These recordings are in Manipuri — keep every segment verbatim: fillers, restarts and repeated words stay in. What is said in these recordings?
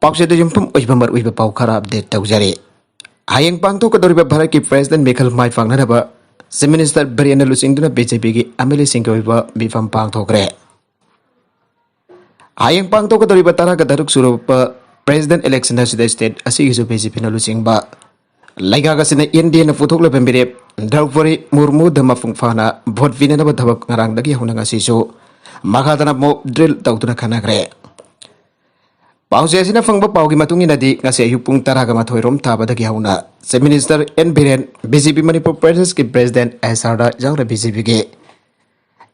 ꯄꯥꯎꯆꯦꯗ ꯌꯨꯝꯐꯝ ꯑꯣꯏꯕ ꯃꯔꯨꯑꯣꯏꯕ ꯄꯥꯎ ꯈꯔ ꯑꯞꯗꯦꯠ ꯇꯧꯖꯔꯤ꯫ ꯍꯌꯦꯡ ꯄꯥꯡꯊꯣꯛꯀꯗꯧꯔꯤꯕ ꯚꯥꯔꯠꯀꯤ ꯄ꯭ꯔꯦꯁꯤꯗꯦꯟ ꯃꯤꯈꯜ ꯃꯥꯏ ꯄꯥꯛꯅꯅꯕ ꯆꯤꯐ ꯃꯤꯅꯤꯁꯇꯔ ꯕꯤꯔꯦꯟꯅ ꯂꯨꯆꯤꯡꯗꯨꯅ ꯕꯤ ꯖꯦ ꯄꯤꯒꯤ ꯑꯦꯝ ꯑꯦꯜ ꯑꯦꯁꯤꯡꯒꯤ ꯑꯣꯏꯕ ꯃꯤꯐꯝ ꯄꯥꯡꯊꯣꯛꯈ꯭ꯔꯦ꯫ ꯍꯌꯦꯡ ꯄꯥꯡꯊꯣꯛꯀꯗꯧꯔꯤꯕ ꯇꯔꯥꯒ ꯇꯔꯨꯛ ꯁꯨꯔꯕ ꯄ꯭ꯔꯦꯁꯤꯗꯦꯟ ꯏꯂꯦꯛꯁꯟ ꯑꯁꯤꯗ ꯁ꯭ꯇꯦꯠ ꯑꯁꯤꯒꯤꯁꯨ ꯕꯤ ꯖꯦ ꯄꯤꯅ ꯂꯨꯆꯤꯡꯕ ꯂꯩꯉꯥꯛ ꯑꯁꯤꯅ ꯑꯦꯟ ꯗꯤ ꯑꯦꯅ ꯄꯨꯊꯣꯛꯂꯕ ꯃꯤꯔꯦꯞ ꯗ꯭ꯔꯧꯄꯗꯤ ꯃꯨꯔꯃꯨꯗ ꯃꯄꯨꯡ ꯐꯥꯅ ꯚꯣꯠ ꯄꯤꯅꯅꯕ ꯊꯕꯛ ꯉꯔꯥꯡꯗꯒꯤ ꯍꯧꯅ ꯉꯁꯤꯁꯨ ꯃꯈꯥ ꯇꯥꯅ ꯃꯣꯛ ꯗ꯭ꯔꯤꯜ ꯇꯧꯗꯨꯅ ꯈꯟꯅꯈ꯭ꯔꯦ꯫ ꯄꯥꯎꯆꯦ ꯑꯁꯤꯅ ꯐꯪꯕ ꯄꯥꯎꯒꯤ ꯃꯇꯨꯡ ꯏꯟꯅꯗꯤ, ꯉꯁꯤ ꯑꯌꯨꯛ ꯄꯨꯡ ꯇꯔꯥꯒ ꯃꯥꯊꯣꯏ ꯔꯣꯝ ꯇꯥꯕꯗꯒꯤ ꯍꯧꯅ chief minister N Biren, B J P Manipur ꯄ꯭ꯔꯗꯦꯁꯀꯤ ꯄ꯭ꯔꯦꯁꯤꯗꯦꯟ ꯑꯦꯁ ꯑꯥꯔꯗ ꯌꯥꯎꯅ ꯕꯤ ꯖꯦ ꯄꯤꯒꯤ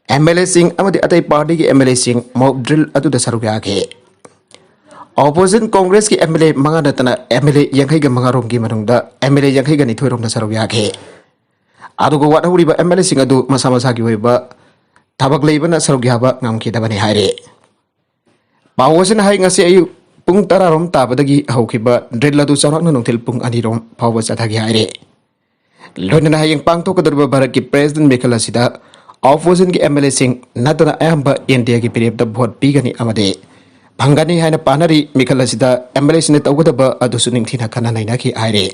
ꯑꯦꯝ ꯑꯦꯜ ꯑꯦꯁꯤꯡ ꯑꯃꯗꯤ ꯑꯇꯩ ꯄꯥꯔꯇꯤꯒꯤ ꯑꯦꯝ ꯑꯦꯜ ꯑꯦꯁꯤꯡ ꯃꯣꯛ ꯗ꯭ꯔꯤꯜ ꯑꯗꯨꯗ ꯁꯔꯨꯛ ꯌꯥꯈꯤ꯫ ꯑꯣꯄꯣꯖꯤꯁꯟ ꯀꯣꯡꯒ꯭ꯔꯦꯁꯀꯤ ꯑꯦꯝ ꯑꯦꯜ ꯑꯦ ꯃꯉꯥ ꯅꯠꯇꯅ ꯑꯦꯝ ꯑꯦꯜ ꯑꯦ ꯌꯥꯡꯈꯩꯒ ꯃꯉꯥ ꯔꯣꯝꯒꯤ ꯃꯅꯨꯡꯗ ꯑꯦꯝ ꯑꯦꯜ ꯑꯦ ꯌꯥꯡꯈꯩꯒ ꯅꯤꯊꯣꯏ ꯔꯣꯝꯅ ꯁꯔꯨꯛ ꯌꯥꯈꯤ꯫ ꯑꯗꯨꯒ ꯋꯥꯠꯍꯧꯔꯤꯕ ꯑꯦꯝ ꯑꯦꯜ ꯑꯦꯁꯤꯡ ꯑꯗꯨ ꯃꯁꯥ ꯃꯁꯥꯒꯤ ꯑꯣꯏꯕ ꯊꯕꯛ ꯂꯩꯕꯅ ꯁꯔꯨꯛ ꯌꯥꯕ ꯉꯝꯈꯤꯗꯕꯅꯤ ꯍꯥꯏꯔꯤ꯫ ꯄꯥꯎ ꯑꯁꯤꯅ ꯍꯥꯏ, ꯉꯁꯤ ꯑꯌꯨꯛ ꯄꯨꯡ ꯇꯔꯥ ꯔꯣꯝ ꯇꯥꯕꯗꯒꯤ ꯍꯧꯈꯤꯕ ꯗ꯭ꯔꯤꯜ ꯑꯗꯨ ꯆꯥꯎꯔꯥꯛꯅ ꯅꯨꯡꯊꯤꯜ ꯄꯨꯡ ꯑꯅꯤ ꯔꯣꯝ ꯐꯥꯎꯕ ꯆꯠꯊꯈꯤ ꯍꯥꯏꯔꯤ꯫ ꯂꯣꯏꯅꯅ ꯍꯌꯦꯡ ꯄꯥꯡꯊꯣꯛꯀꯗꯧꯔꯤꯕ ꯚꯥꯔꯠꯀꯤ ꯄ꯭ꯔꯦꯁꯤꯗꯦꯟ ꯃꯤꯈꯜ ꯑꯁꯤꯗ ꯑꯣꯄꯣꯖꯤꯁꯟꯒꯤ ꯑꯦꯝ ꯑꯦꯜ ꯑꯦꯁꯤꯡ ꯅꯠꯇꯅ ꯑꯌꯥꯝꯕ ꯑꯦꯟ ꯗꯤ ꯑꯦꯒꯤ ꯃꯤꯔꯦꯞꯇ ꯚꯣꯠ ꯄꯤꯒꯅꯤ ꯑꯃꯗꯤ ꯐꯪꯒꯅꯤ ꯍꯥꯏꯅ ꯄꯥꯅꯔꯤ꯫ ꯃꯤꯈꯜ ꯑꯁꯤꯗ ꯑꯦꯝ ꯑꯦꯜ ꯑꯦꯁꯤꯡꯅ ꯇꯧꯒꯗꯕ ꯑꯗꯨꯁꯨ ꯅꯤꯡꯊꯤꯅ ꯈꯟꯅ ꯅꯩꯅꯈꯤ ꯍꯥꯏꯔꯤ꯫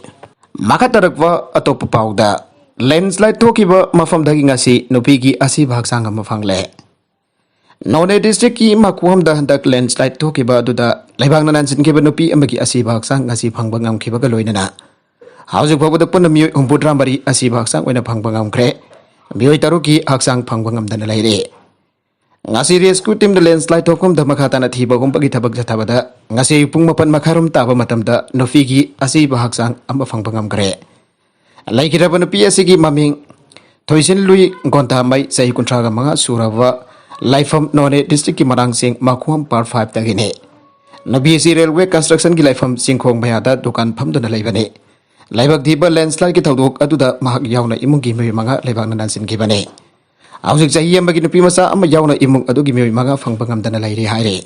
ꯃꯈꯥ ꯇꯥꯔꯛꯄ ꯑꯇꯣꯞꯄ ꯄꯥꯎꯗ, ꯂꯦꯟꯁꯂꯥꯏꯠ ꯊꯣꯛꯈꯤꯕ ꯃꯐꯝꯗꯒꯤ ꯉꯁꯤ ꯅꯨꯄꯤꯒꯤ ꯑꯁꯤꯕ ꯍꯛꯆꯥꯡ ꯑꯃ ꯐꯪꯂꯦ꯫ ꯅꯣꯅꯦ ꯗꯤꯁꯇ꯭ꯔꯤꯛꯀꯤ ꯃꯈꯨꯑꯝꯗ ꯍꯟꯗꯛ ꯂꯦꯟꯁꯂꯥꯏꯠ ꯊꯣꯛꯈꯤꯕ ꯑꯗꯨꯗ ꯂꯩꯕꯥꯛꯅ ꯅꯥꯟꯁꯤꯟꯈꯤꯕ ꯅꯨꯄꯤ ꯑꯃꯒꯤ ꯑꯁꯤꯕ ꯍꯛꯆꯥꯡ ꯉꯁꯤ ꯐꯪꯕ ꯉꯝꯈꯤꯕꯒ ꯂꯣꯏꯅꯅ ꯍꯧꯖꯤꯛ ꯐꯥꯎꯕꯗ ꯄꯨꯟꯅ ꯃꯤꯑꯣꯏ ꯍꯨꯝꯐꯨꯇꯔꯥ ꯃꯔꯤ ꯑꯁꯤꯕ ꯍꯛꯆꯥꯡ ꯑꯣꯏꯅ ꯐꯪꯕ ꯉꯝꯈ꯭ꯔꯦ꯫ ꯃꯤꯑꯣꯏ ꯇꯔꯨꯛꯀꯤ ꯍꯛꯆꯥꯡ ꯐꯪꯕ ꯉꯝꯗꯅ ꯂꯩꯔꯦ꯫ ꯉꯁꯤ ꯔꯦꯁꯀ꯭ꯌꯨ ꯇꯤꯝꯅ ꯂꯦꯟꯁꯂꯥꯏꯠ ꯊꯣꯛꯐꯝꯗ ꯃꯈꯥ ꯇꯥꯅ ꯊꯤꯕ ꯍꯨꯝꯕꯒꯤ ꯊꯕꯛ ꯆꯠꯊꯕꯗ ꯉꯁꯤ ꯄꯨꯡ ꯃꯥꯄꯟ ꯃꯈꯥꯏꯔꯣꯝ ꯇꯥꯕ ꯃꯇꯝꯗ ꯅꯨꯄꯤꯒꯤ ꯑꯁꯤꯕ ꯍꯛꯆꯥꯡ ꯑꯃ ꯐꯪꯕ ꯉꯝꯈ꯭ꯔꯦ꯫ ꯂꯩꯈꯤꯗ꯭ꯔꯕ ꯅꯨꯄꯤ ꯑꯁꯤꯒꯤ ꯃꯃꯤꯡ ꯊꯣꯏꯁꯤꯟꯂꯨꯏ ꯒꯣꯟꯊꯥꯃꯩ, ꯆꯍꯤ ꯀꯨꯟꯊ꯭ꯔꯥꯒ ꯃꯉꯥ ꯁꯨꯔꯕ, ꯂꯩꯐꯝ ꯅꯣꯅꯦ ꯗꯤꯁꯇ꯭ꯔꯤꯛꯀꯤ ꯃꯔꯥꯡꯆꯤꯡ ꯃꯈꯨꯑꯝ ꯄꯥꯔꯠ ꯐꯥꯏꯚꯇꯒꯤꯅꯤ꯫ ꯅꯨꯄꯤ ꯑꯁꯤ ꯔꯦꯜꯋꯦ ꯀꯟꯁꯇ꯭ꯔꯛꯁꯟꯒꯤ ꯂꯩꯐꯝ ꯆꯤꯡꯈꯣꯡ ꯃꯌꯥꯗ ꯗꯨꯀꯥꯟ ꯐꯝꯗꯨꯅ ꯂꯩꯕꯅꯤ꯫ ꯂꯥꯏꯕꯛ ꯊꯤꯕ ꯂꯦꯟꯁꯂꯥꯏꯠꯀꯤ ꯊꯧꯗꯣꯛ ꯑꯗꯨꯗ ꯃꯍꯥꯛ ꯌꯥꯎꯅ ꯏꯃꯨꯡꯒꯤ ꯃꯤꯑꯣꯏ ꯃꯉꯥ ꯂꯩꯕꯥꯛꯅ ꯅꯥꯟꯁꯤꯟꯈꯤꯕꯅꯤ꯫ ꯍꯧꯖꯤꯛ ꯆꯍꯤ ꯑꯃꯒꯤ ꯅꯨꯄꯤ ꯃꯆꯥ ꯑꯃ ꯌꯥꯎꯅ ꯏꯃꯨꯡ ꯑꯗꯨꯒꯤ ꯃꯤꯑꯣꯏ ꯃꯉꯥ ꯐꯪꯕ ꯉꯝꯗꯅ ꯂꯩꯔꯤ ꯍꯥꯏꯔꯤ꯫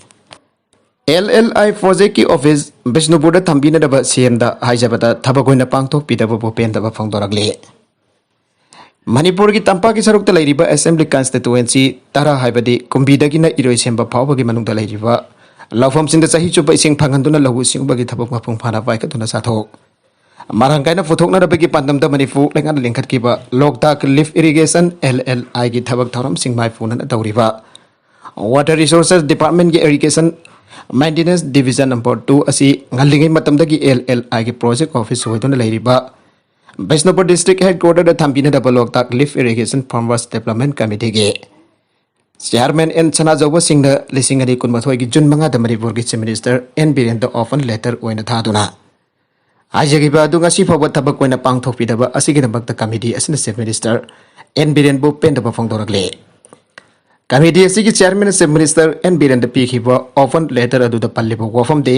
ꯑꯦꯜ ꯑꯦꯜ ꯑꯥꯏ ꯄ꯭ꯔꯣꯖꯦꯛꯀꯤ ꯑꯣꯐꯤꯁ ꯕꯤꯁꯅꯨꯄꯨꯔꯗ ꯊꯝꯕꯤꯅꯅꯕ ꯁꯤ ꯑꯦꯝꯗ ꯍꯥꯏꯖꯕꯗ ꯊꯕꯛ ꯑꯣꯏꯅ ꯄꯥꯡꯊꯣꯛꯄꯤꯗꯕꯕꯨ ꯄꯦꯟꯗꯕ ꯐꯣꯡꯗꯣꯔꯛꯂꯤ꯫ ꯃꯅꯤꯄꯨꯔꯒꯤ ꯇꯝꯄꯥꯛꯀꯤ ꯁꯔꯨꯛꯇ ꯂꯩꯔꯤꯕ ꯑꯦꯁꯦꯝꯕ꯭ꯂꯤ ꯀꯟꯁꯇꯤꯇꯨꯋꯦꯟꯁꯤ ꯇꯔꯥ, ꯍꯥꯏꯕꯗꯤ ꯀꯨꯝꯕꯤꯗꯒꯤꯅ ꯏꯔꯣꯏꯁꯦꯝꯕ ꯐꯥꯎꯕꯒꯤ ꯃꯅꯨꯡꯗ ꯂꯩꯔꯤꯕ ꯂꯧꯐꯝꯁꯤꯡꯗ ꯆꯍꯤ ꯆꯨꯞꯄ ꯏꯁꯤꯡ ꯐꯪꯍꯟꯗꯨꯅ ꯂꯧꯎ ꯁꯤꯡꯎꯕꯒꯤ ꯊꯕꯛ ꯃꯄꯨꯡ ꯐꯥꯅ ꯄꯥꯏꯈꯠꯇꯨꯅ ꯆꯥꯊꯣꯛ ꯃꯔꯥꯡ ꯀꯥꯏꯅ ꯄꯨꯊꯣꯛꯅꯅꯕꯒꯤ ꯄꯥꯟꯗꯝꯗ ꯃꯅꯤꯄꯨꯔ ꯂꯩꯉꯥꯛꯅ ꯂꯤꯡꯈꯠꯈꯤꯕ ꯂꯣꯛꯇꯥꯛ ꯂꯤꯐ ꯏꯔꯤꯒꯦꯁꯟ, LLI, ꯒꯤ ꯊꯕꯛ ꯊꯧꯔꯝꯁꯤꯡ ꯃꯥꯏꯄꯨꯅꯅ ꯇꯧꯔꯤꯕ Water Resources Department ꯀꯤ Irrigation Maintenance Division number two ꯑꯁꯤ ꯉꯜꯂꯤꯉꯩ ꯃꯇꯝꯗꯒꯤ LLI ꯒꯤ project office ꯑꯣꯏꯗꯨꯅ ꯂꯩꯔꯤꯕ ꯕꯤꯁꯅꯨꯄꯨꯔ district headquarter ꯗ ꯊꯝꯕꯤꯅꯗꯕ ꯂꯣꯛꯇꯥꯛ Lift Irrigation Farmers Development Committee ꯒꯤ chairman N ꯁꯅꯥꯖꯧꯕ ꯁꯤꯡꯅ ꯂꯤꯁꯤꯡ ꯑꯅꯤ ꯀꯨꯟꯃꯥꯊꯣꯏꯒꯤ June ꯃꯉꯥꯗ ꯃꯅꯤꯄꯨꯔꯒꯤ Chief Minister N ꯕꯤꯔꯦꯟꯗ open letter ꯑꯣꯏꯅ ꯊꯥꯗꯨꯅ ꯍꯥꯏꯖꯈꯤꯕ ꯑꯗꯨ ꯉꯁꯤ ꯐꯥꯎꯕ ꯊꯕꯛ ꯑꯣꯏꯅ ꯄꯥꯡꯊꯣꯛꯄꯤꯗꯕ ꯑꯁꯤꯒꯤꯗꯃꯛꯇ committee ꯑꯁꯤꯅ Chief Minister N ꯕꯤꯔꯦꯟꯕꯨ ꯄꯦꯟꯗꯕ ꯐꯣꯡꯗꯣꯔꯛꯂꯤ꯫ Committee ꯑꯁꯤꯒꯤ chairman Chief Minister N ꯕꯤꯔꯦꯟꯗ ꯄꯤꯈꯤꯕ open letter ꯑꯗꯨꯗ ꯄꯜꯂꯤꯕ ꯋꯥꯐꯝꯗꯤ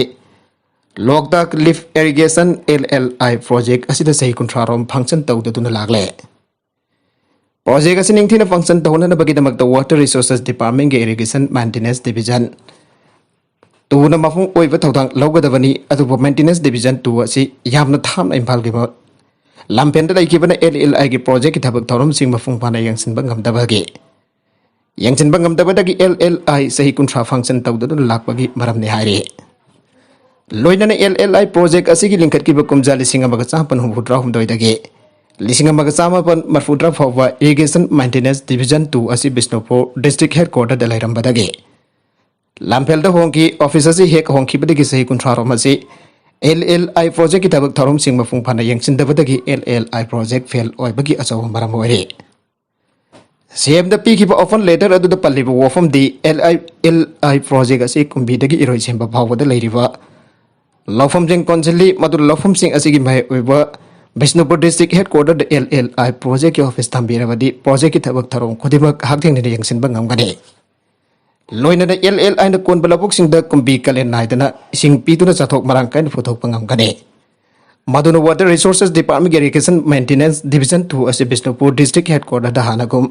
ꯂꯣꯛꯇꯥꯛ Lift Irrigation, LLI, project ꯑꯁꯤꯗ ꯆꯍꯤ ꯀꯨꯟꯊ꯭ꯔꯥ ꯔꯣꯝ function ꯇꯧꯗꯗꯨꯅ ꯂꯥꯛꯂꯦ꯫ Project ꯑꯁꯤ ꯅꯤꯡꯊꯤꯅ function ꯇꯧꯍꯟꯅꯕꯒꯤꯗꯃꯛꯇ Water Resources Department ꯀꯤ Irrigation Maintenance Division two ꯅ ꯃꯄꯨꯡ ꯑꯣꯏꯕ ꯊꯧꯗꯥꯡ ꯂꯧꯒꯗꯕꯅꯤ꯫ ꯑꯗꯨꯕꯨ Maintenance Division two ꯑꯁꯤ ꯌꯥꯝꯅ ꯊꯥꯞꯅ ꯏꯝꯐꯥꯜꯒꯤ ꯃ-, ꯂꯝꯐꯦꯜꯗ ꯂꯩꯈꯤꯕꯅ LLI ꯒꯤ project ꯀꯤ ꯊꯕꯛ ꯊꯧꯔꯝꯁꯤꯡ ꯃꯄꯨꯡ ꯐꯥꯅ ꯌꯦꯡꯁꯤꯟꯕ ꯉꯝꯗꯕꯒꯤ, ꯌꯦꯡꯁꯤꯟꯕ ꯉꯝꯗꯕꯗꯒꯤ LLI ꯆꯍꯤ ꯀꯨꯟꯊ꯭ꯔꯥ function ꯇꯧꯗꯨꯅ ꯂꯥꯛꯄꯒꯤ ꯃꯔꯝꯅꯤ ꯍꯥꯏꯔꯤ꯫ ꯂꯣꯏꯅꯅ LLI project ꯑꯁꯤꯒꯤ ꯂꯤꯡꯈꯠꯈꯤꯕ ꯀꯨꯝꯖꯥ ꯂꯤꯁꯤꯡ ꯑꯃꯒ ꯆꯥꯃꯥꯄꯟ ꯍꯨꯝꯐꯨꯇꯔꯥꯍꯨꯝꯗꯣꯏꯗꯒꯤ ꯂꯤꯁꯤꯡ ꯑꯃꯒ ꯆꯥꯃꯥꯄꯟ ꯃꯔꯤꯐꯨꯇꯔꯥ ꯐꯥꯎꯕ Irrigation Maintenance Division two ꯑꯁꯤ ꯕꯤꯁꯅꯨꯄꯨꯔ district headquarter ꯗ ꯂꯩꯔꯝꯕꯗꯒꯤ ꯂꯝꯐꯦꯜꯗ ꯍꯣꯡꯈꯤ꯫ Office ꯑꯁꯤ ꯍꯦꯛ ꯍꯣꯡꯈꯤꯕꯗꯒꯤ ꯆꯍꯤ ꯀꯨꯟꯊ꯭ꯔꯥ ꯔꯣꯝ ꯑꯁꯤ LLI project ꯀꯤ ꯊꯕꯛ ꯊꯧꯔꯝꯁꯤꯡ ꯃꯄꯨꯡ ꯐꯥꯅ ꯌꯦꯡꯁꯤꯟꯗꯕꯗꯒꯤ LLI project fail ꯑꯣꯏꯕꯒꯤ ꯑꯆꯧꯕ ꯃꯔꯝ ꯑꯣꯏꯔꯤ꯫ CM ꯗ ꯄꯤꯈꯤꯕ open letter ꯑꯗꯨꯗ ꯄꯜꯂꯤꯕ ꯋꯥꯐꯝꯗꯤ LI, LI project ꯑꯁꯤ ꯀꯨꯝꯕꯤꯗꯒꯤ ꯏꯔꯣꯏꯁꯦꯝꯕ ꯐꯥꯎꯕꯗ ꯂꯩꯔꯤꯕ ꯂꯧꯐꯝꯁꯤꯡ ꯀꯣꯟꯁꯤꯜꯂꯤ꯫ ꯃꯗꯨꯅ ꯂꯧꯐꯝꯁꯤꯡ ꯑꯁꯤꯒꯤ ꯃꯍꯩ ꯑꯣꯏꯕ ꯕꯤꯁꯅꯨꯄꯨꯔ district headquarter ꯗ LLI project ꯀꯤ office ꯊꯝꯕꯤꯔꯕꯗꯤ project ꯀꯤ ꯊꯕꯛ ꯊꯧꯔꯝ ꯈꯨꯗꯤꯡꯃꯛ ꯍꯛꯊꯦꯡꯅꯅ ꯌꯦꯡꯁꯤꯟꯕ ꯉꯝꯒꯅꯤ꯫ ꯂꯣꯏꯅꯅ LLI ꯅ ꯀꯣꯟꯕ ꯂꯧꯕꯨꯛꯁꯤꯡꯗ ꯀꯨꯝꯕꯤ ꯀꯥꯂꯦꯟ ꯅꯥꯏꯗꯅ ꯏꯁꯤꯡ ꯄꯤꯗꯨꯅ ꯆꯥꯊꯣꯛ ꯃꯔꯥꯡ ꯀꯥꯏꯅ ꯄꯨꯊꯣꯛꯄ ꯉꯝꯒꯅꯤ꯫ ꯃꯗꯨꯅ Water Resources Department ꯀꯤ Irrigation Maintenance Division two ꯑꯁꯤ ꯕꯤꯁꯅꯨꯄꯨꯔ district headquarter ꯗ ꯍꯥꯟꯅꯒꯨꯝ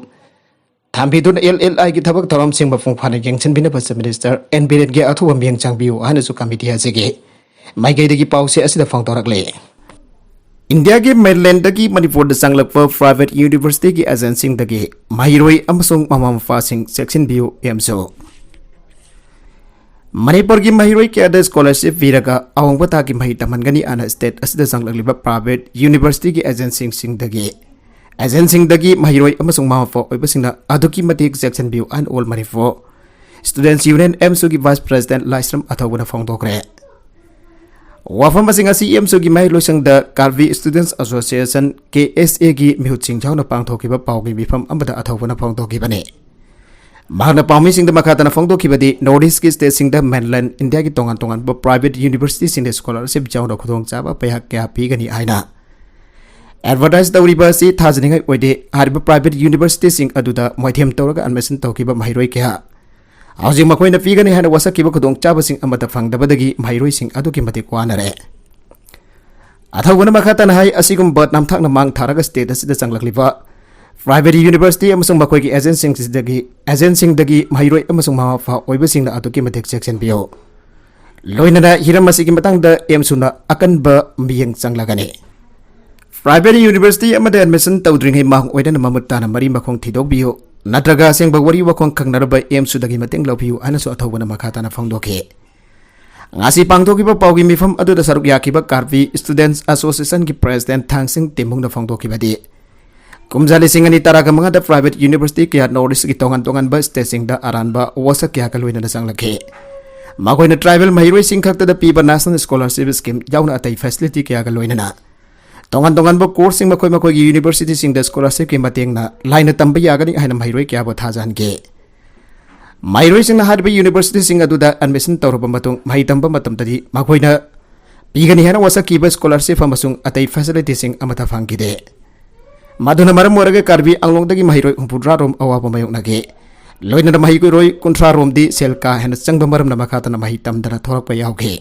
ꯊꯝꯕꯤꯗꯨꯅ LLI ꯒꯤ ꯊꯕꯛ ꯊꯧꯔꯝꯁꯤꯡ ꯃꯄꯨꯡ ꯐꯥꯅ ꯌꯦꯡꯁꯤꯟꯕꯤꯅꯕ Chief Minister N ꯕꯤꯔꯦꯟꯒꯤ ꯑꯊꯨꯕ ꯃꯤꯠꯌꯦꯡ ꯆꯪꯕꯤꯌꯨ ꯍꯥꯏꯅꯁꯨ committee ꯑꯁꯤꯒꯤ ꯃꯥꯏꯀꯩꯗꯒꯤ ꯄꯥꯎꯆꯦ ꯑꯁꯤꯗ ꯐꯣꯡꯗꯣꯔꯛꯂꯤ꯫ ꯏꯟꯗꯤꯌꯥꯒꯤ mainland ꯗꯒꯤ ꯃꯅꯤꯄꯨꯔꯗ ꯆꯪꯂꯛꯄ private university ꯒꯤ agent ꯁꯤꯡꯗꯒꯤ ꯃꯍꯩꯔꯣꯏ ꯑꯃꯁꯨꯡ ꯃꯃꯥ ꯃꯄꯥꯁꯤꯡ ꯆꯦꯛꯁꯤꯟꯕꯤꯌꯨ꯫ ꯑꯦꯝꯁꯨ ꯃꯅꯤꯄꯨꯔꯒꯤ ꯃꯍꯩꯔꯣꯏ ꯀꯌꯥꯗ ꯁ꯭ꯀꯣꯂꯔꯁꯤꯞ ꯄꯤꯔꯒ ꯑꯋꯥꯡꯕ ꯊꯥꯛꯀꯤ ꯃꯍꯩ ꯇꯝꯍꯟꯒꯅꯤ ꯍꯥꯏꯅ ꯁ꯭ꯇꯦꯠ ꯑꯁꯤꯗ ꯆꯪꯂꯛꯂꯤꯕ ꯄ꯭ꯔꯥꯏꯚꯦꯠ ꯌꯨꯅꯤꯚꯔꯁꯤꯇꯤꯒꯤ ꯑꯦꯖꯦꯟꯁꯤꯡꯁꯤꯡꯗꯒꯤ ꯑꯦꯖꯦꯟꯁꯤꯡꯗꯒꯤ ꯃꯍꯩꯔꯣꯏ ꯑꯃꯁꯨꯡ ꯃꯃꯥ ꯃꯄꯥ ꯑꯣꯏꯕꯁꯤꯡꯅ ꯑꯗꯨꯛꯀꯤ ꯃꯇꯤꯛ ꯆꯦꯛꯁꯤꯟꯕꯤꯌꯨ ꯍꯥꯏꯅ ꯑꯣꯜ ꯃꯅꯤꯄꯨꯔ ꯁ꯭ꯇꯨꯗꯦꯟꯠꯁ ꯌꯨꯅꯤꯌꯟ, ꯑꯦꯝꯁꯨꯒꯤ ꯚꯥꯏꯁ ꯄ꯭ꯔꯦꯁꯤꯗꯦꯟꯠ ꯂꯥꯏꯁ꯭ꯔꯝ ꯑꯊꯧꯕꯅ ꯐꯣꯡꯗꯣꯛꯈ꯭ꯔꯦ꯫ ꯋꯥꯐꯝ ꯑꯁꯤꯡ ꯑꯁꯤ ꯑꯦꯝꯁꯨꯒꯤ ꯃꯍꯩꯂꯣꯏꯁꯪꯗ ꯀꯥꯔꯕꯤ ꯁ꯭ꯇꯨꯗꯦꯟꯠꯁ ꯑꯦꯁꯣꯁꯤꯌꯦꯁꯟ, ꯀꯦ ꯑꯦꯁ ꯑꯦꯒꯤ ꯃꯤꯍꯨꯠꯁꯤꯡ ꯌꯥꯎꯅ ꯄꯥꯡꯊꯣꯛꯈꯤꯕ ꯄꯥꯎꯒꯤ ꯃꯤꯐꯝ ꯑꯃꯗ ꯑꯊꯧꯕꯅ ꯐꯣꯡꯗꯣꯛꯈꯤꯕꯅꯤ꯫ ꯃꯍꯥꯛꯅ ꯄꯥꯎꯃꯤꯁꯤꯡꯗ ꯃꯈꯥ ꯇꯥꯅ ꯐꯣꯡꯗꯣꯛꯈꯤꯕꯗꯤ, ꯅꯣꯔꯠ ꯏꯁ꯭ꯠꯀꯤ ꯁ꯭ꯇꯦꯠꯁꯤꯡꯗ ꯃꯦꯟꯂꯦꯟꯗ ꯏꯟꯗꯤꯌꯥꯒꯤ ꯇꯣꯉꯥꯟ ꯇꯣꯉꯥꯟꯕ ꯄ꯭ꯔꯥꯏꯚꯦꯠ ꯌꯨꯅꯤꯚꯔꯁꯤꯇꯤꯁꯤꯡꯗ ꯁ꯭ꯀꯣꯂꯔꯁꯤꯞ ꯌꯥꯎꯅ ꯈꯨꯗꯣꯡꯆꯥꯕ ꯄꯩꯁꯥ ꯀꯌꯥ ꯄꯤꯒꯅꯤ ꯍꯥꯏꯅ ꯑꯦꯗꯚꯔꯇꯥꯏꯖ ꯇꯧꯔꯤꯕ ꯑꯁꯤ ꯊꯥꯖꯅꯤꯡꯉꯥꯏ ꯑꯣꯏꯗꯦ꯫ ꯍꯥꯏꯔꯤꯕ ꯄ꯭ꯔꯥꯏꯚꯦꯠ ꯌꯨꯅꯤꯚꯔꯁꯤꯇꯤꯁꯤꯡ ꯑꯗꯨꯗ ꯃꯣꯏꯊꯦꯝ ꯇꯧꯔꯒ ꯑꯦꯗꯃꯤꯁꯟ ꯇꯧꯈꯤꯕ ꯃꯍꯩꯔꯣꯏ ꯀꯌꯥ ꯍꯧꯖꯤꯛ ꯃꯈꯣꯏꯅ ꯄꯤꯒꯅꯤ ꯍꯥꯏꯅ ꯋꯥꯁꯛꯈꯤꯕ ꯈꯨꯗꯣꯡꯆꯥꯕꯁꯤꯡ ꯑꯃꯠꯇ ꯐꯪꯗꯕꯗꯒꯤ ꯃꯍꯩꯔꯣꯏꯁꯤꯡ ꯑꯗꯨꯛꯀꯤ ꯃꯇꯤꯛ ꯋꯥꯅꯔꯦ꯫ ꯑꯊꯧꯕꯅ ꯃꯈꯥ ꯇꯥꯅ ꯍꯥꯏ, ꯑꯁꯤꯒꯨꯝꯕ ꯅꯝꯊꯥꯛꯅ ꯃꯥꯡ ꯊꯥꯔꯒ ꯁ꯭ꯇꯦꯠ ꯑꯁꯤꯗ ꯆꯪꯂꯛꯂꯤꯕ ꯄ꯭ꯔꯥꯏꯚꯦꯠ ꯌꯨꯅꯤꯚꯔꯁꯤꯇꯤ ꯑꯃꯁꯨꯡ ꯃꯈꯣꯏꯒꯤ ꯑꯦꯖꯦꯟꯁꯤꯡꯁꯤꯗꯒꯤ, ꯑꯦꯖꯦꯟꯁꯤꯡꯗꯒꯤ ꯃꯍꯩꯔꯣꯏ ꯑꯃꯁꯨꯡ ꯃꯃꯥ ꯃꯄꯥ ꯑꯣꯏꯕꯁꯤꯡꯅ ꯑꯗꯨꯛꯀꯤ ꯃꯇꯤꯛ ꯆꯦꯛꯁꯤꯟꯕꯤꯌꯨ꯫ ꯂꯣꯏꯅꯅ ꯍꯤꯔꯝ ꯑꯁꯤꯒꯤ ꯃꯇꯥꯡꯗ ꯑꯦꯝꯁꯨꯅ ꯑꯀꯟꯕ ꯃꯤꯠꯌꯦꯡ ꯆꯪꯂꯒꯅꯤ꯫ ꯄ꯭ꯔꯥꯏꯚꯦꯠ ꯌꯨꯅꯤꯚꯔꯁꯤꯇꯤ ꯑꯃꯗ ꯑꯦꯗꯃꯤꯁꯟ ꯇꯧꯗ꯭ꯔꯤꯉꯩ ꯃꯥꯡ ꯑꯣꯏꯗꯅ ꯃꯃꯨꯠ ꯇꯥꯅ ꯃꯔꯤ ꯃꯈꯣꯡ ꯊꯤꯗꯣꯛꯄꯤꯌꯨ, ꯅꯠꯇ꯭ꯔꯒ ꯑꯁꯦꯡꯕ ꯋꯥꯔꯤ ꯋꯥꯈꯣꯡ ꯈꯪꯅꯔꯕ ꯑꯦꯝꯁꯨꯗꯒꯤ ꯃꯇꯦꯡ ꯂꯧꯕꯤꯌꯨ ꯍꯥꯏꯅꯁꯨ ꯑꯊꯧꯕꯅ ꯃꯈꯥ ꯇꯥꯅ ꯐꯣꯡꯗꯣꯛꯈꯤ꯫ ꯉꯁꯤ ꯄꯥꯡꯊꯣꯛꯈꯤꯕ ꯄꯥꯎꯒꯤ ꯃꯤꯐꯝ ꯑꯗꯨꯗ ꯁꯔꯨꯛ ꯌꯥꯈꯤꯕ ꯀꯥꯔꯕꯤ ꯁ꯭ꯇꯨꯗꯦꯟꯠꯁ ꯑꯦꯁꯣꯁꯤꯌꯦꯁꯟꯒꯤ ꯄ꯭ꯔꯦꯁꯤꯗꯦꯟꯠ ꯊꯥꯡꯁꯤꯡ ꯇꯦꯃꯨꯡꯅ ꯐꯣꯡꯗꯣꯛꯈꯤꯕꯗꯤ, ꯀꯨꯝꯖꯥ ꯂꯤꯁꯤꯡ ꯑꯅꯤ ꯇꯔꯥꯒ ꯃꯉꯥꯗ ꯄ꯭ꯔꯥꯏꯚꯦꯠ ꯌꯨꯅꯤꯚꯔꯁꯤꯇꯤ ꯀꯌꯥ ꯅꯣꯔꯠ ꯏꯁ꯭ꯠꯀꯤ ꯇꯣꯉꯥꯟ ꯇꯣꯉꯥꯟꯕ ꯁ꯭ꯇꯦꯠꯁꯤꯡꯗ ꯑꯔꯥꯟꯕ ꯋꯥꯁꯛ ꯀꯌꯥꯒ ꯂꯣꯏꯅꯅ ꯆꯪꯂꯛꯈꯤ꯫ ꯃꯈꯣꯏꯅ ꯇ꯭ꯔꯥꯏꯕꯦꯜ ꯃꯍꯩꯔꯣꯏꯁꯤꯡ ꯈꯛꯇꯗ ꯄꯤꯕ ꯅꯦꯁꯅꯦꯜ ꯁ꯭ꯀꯣꯂꯔꯁꯤꯞ ꯁ꯭ꯀꯤꯝ ꯌꯥꯎꯅ ꯑꯇꯩ ꯐꯦꯁꯤꯂꯤꯇꯤ ꯀꯌꯥꯒ ꯂꯣꯏꯅꯅ ꯇꯣꯉꯥꯟ ꯇꯣꯉꯥꯟꯕ ꯀꯣꯔꯁꯁꯤꯡ ꯃꯈꯣꯏ ꯃꯈꯣꯏꯒꯤ ꯌꯨꯅꯤꯚꯔꯁꯤꯇꯤꯁꯤꯡꯗ ꯁ꯭ꯀꯣꯂꯔꯁꯤꯞꯀꯤ ꯃꯇꯦꯡꯅ ꯂꯥꯏꯅ ꯇꯝꯕ ꯌꯥꯒꯅꯤ ꯍꯥꯏꯅ ꯃꯍꯩꯔꯣꯏ ꯀꯌꯥꯕꯨ ꯊꯥꯖꯍꯟꯈꯤ꯫ ꯃꯍꯩꯔꯣꯏꯁꯤꯡꯅ ꯍꯥꯏꯔꯤꯕ ꯌꯨꯅꯤꯚꯔꯁꯤꯇꯤꯁꯤꯡ ꯑꯗꯨꯗ ꯑꯦꯗꯃꯤꯁꯟ ꯇꯧꯔꯕ ꯃꯇꯨꯡ ꯃꯍꯩ ꯇꯝꯕ ꯃꯇꯝꯗꯗꯤ ꯃꯈꯣꯏꯅ ꯄꯤꯒꯅꯤ ꯍꯥꯏꯅ ꯋꯥꯁꯛꯈꯤꯕ ꯁ꯭ꯀꯣꯂꯔꯁꯤꯞ ꯑꯃꯁꯨꯡ ꯑꯇꯩ ꯐꯦꯁꯤꯂꯤꯇꯤꯁꯤꯡ ꯑꯃꯠꯇ ꯐꯪꯈꯤꯗꯦ꯫ ꯃꯗꯨꯅ ꯃꯔꯝ ꯑꯣꯏꯔꯒ ꯀꯥꯔꯕꯤ ꯑꯪꯂꯣꯡꯗꯒꯤ ꯃꯍꯩꯔꯣꯏ ꯍꯨꯝꯐꯨꯇꯔꯥ ꯔꯣꯝ ꯑꯋꯥꯕ ꯃꯥꯌꯣꯛꯅꯈꯤ꯫ ꯂꯣꯏꯅꯅ ꯃꯍꯩꯔꯣꯏ ꯀꯨꯟꯊ꯭ꯔꯥ ꯔꯣꯝꯗꯤ ꯁꯦꯜ ꯀꯥ ꯍꯦꯟꯅ ꯆꯪꯕ ꯃꯔꯝꯅ ꯃꯈꯥ ꯇꯥꯅ ꯃꯍꯩ ꯇꯝꯗꯅ ꯊꯣꯔꯛꯄ ꯌꯥꯎꯈꯤ꯫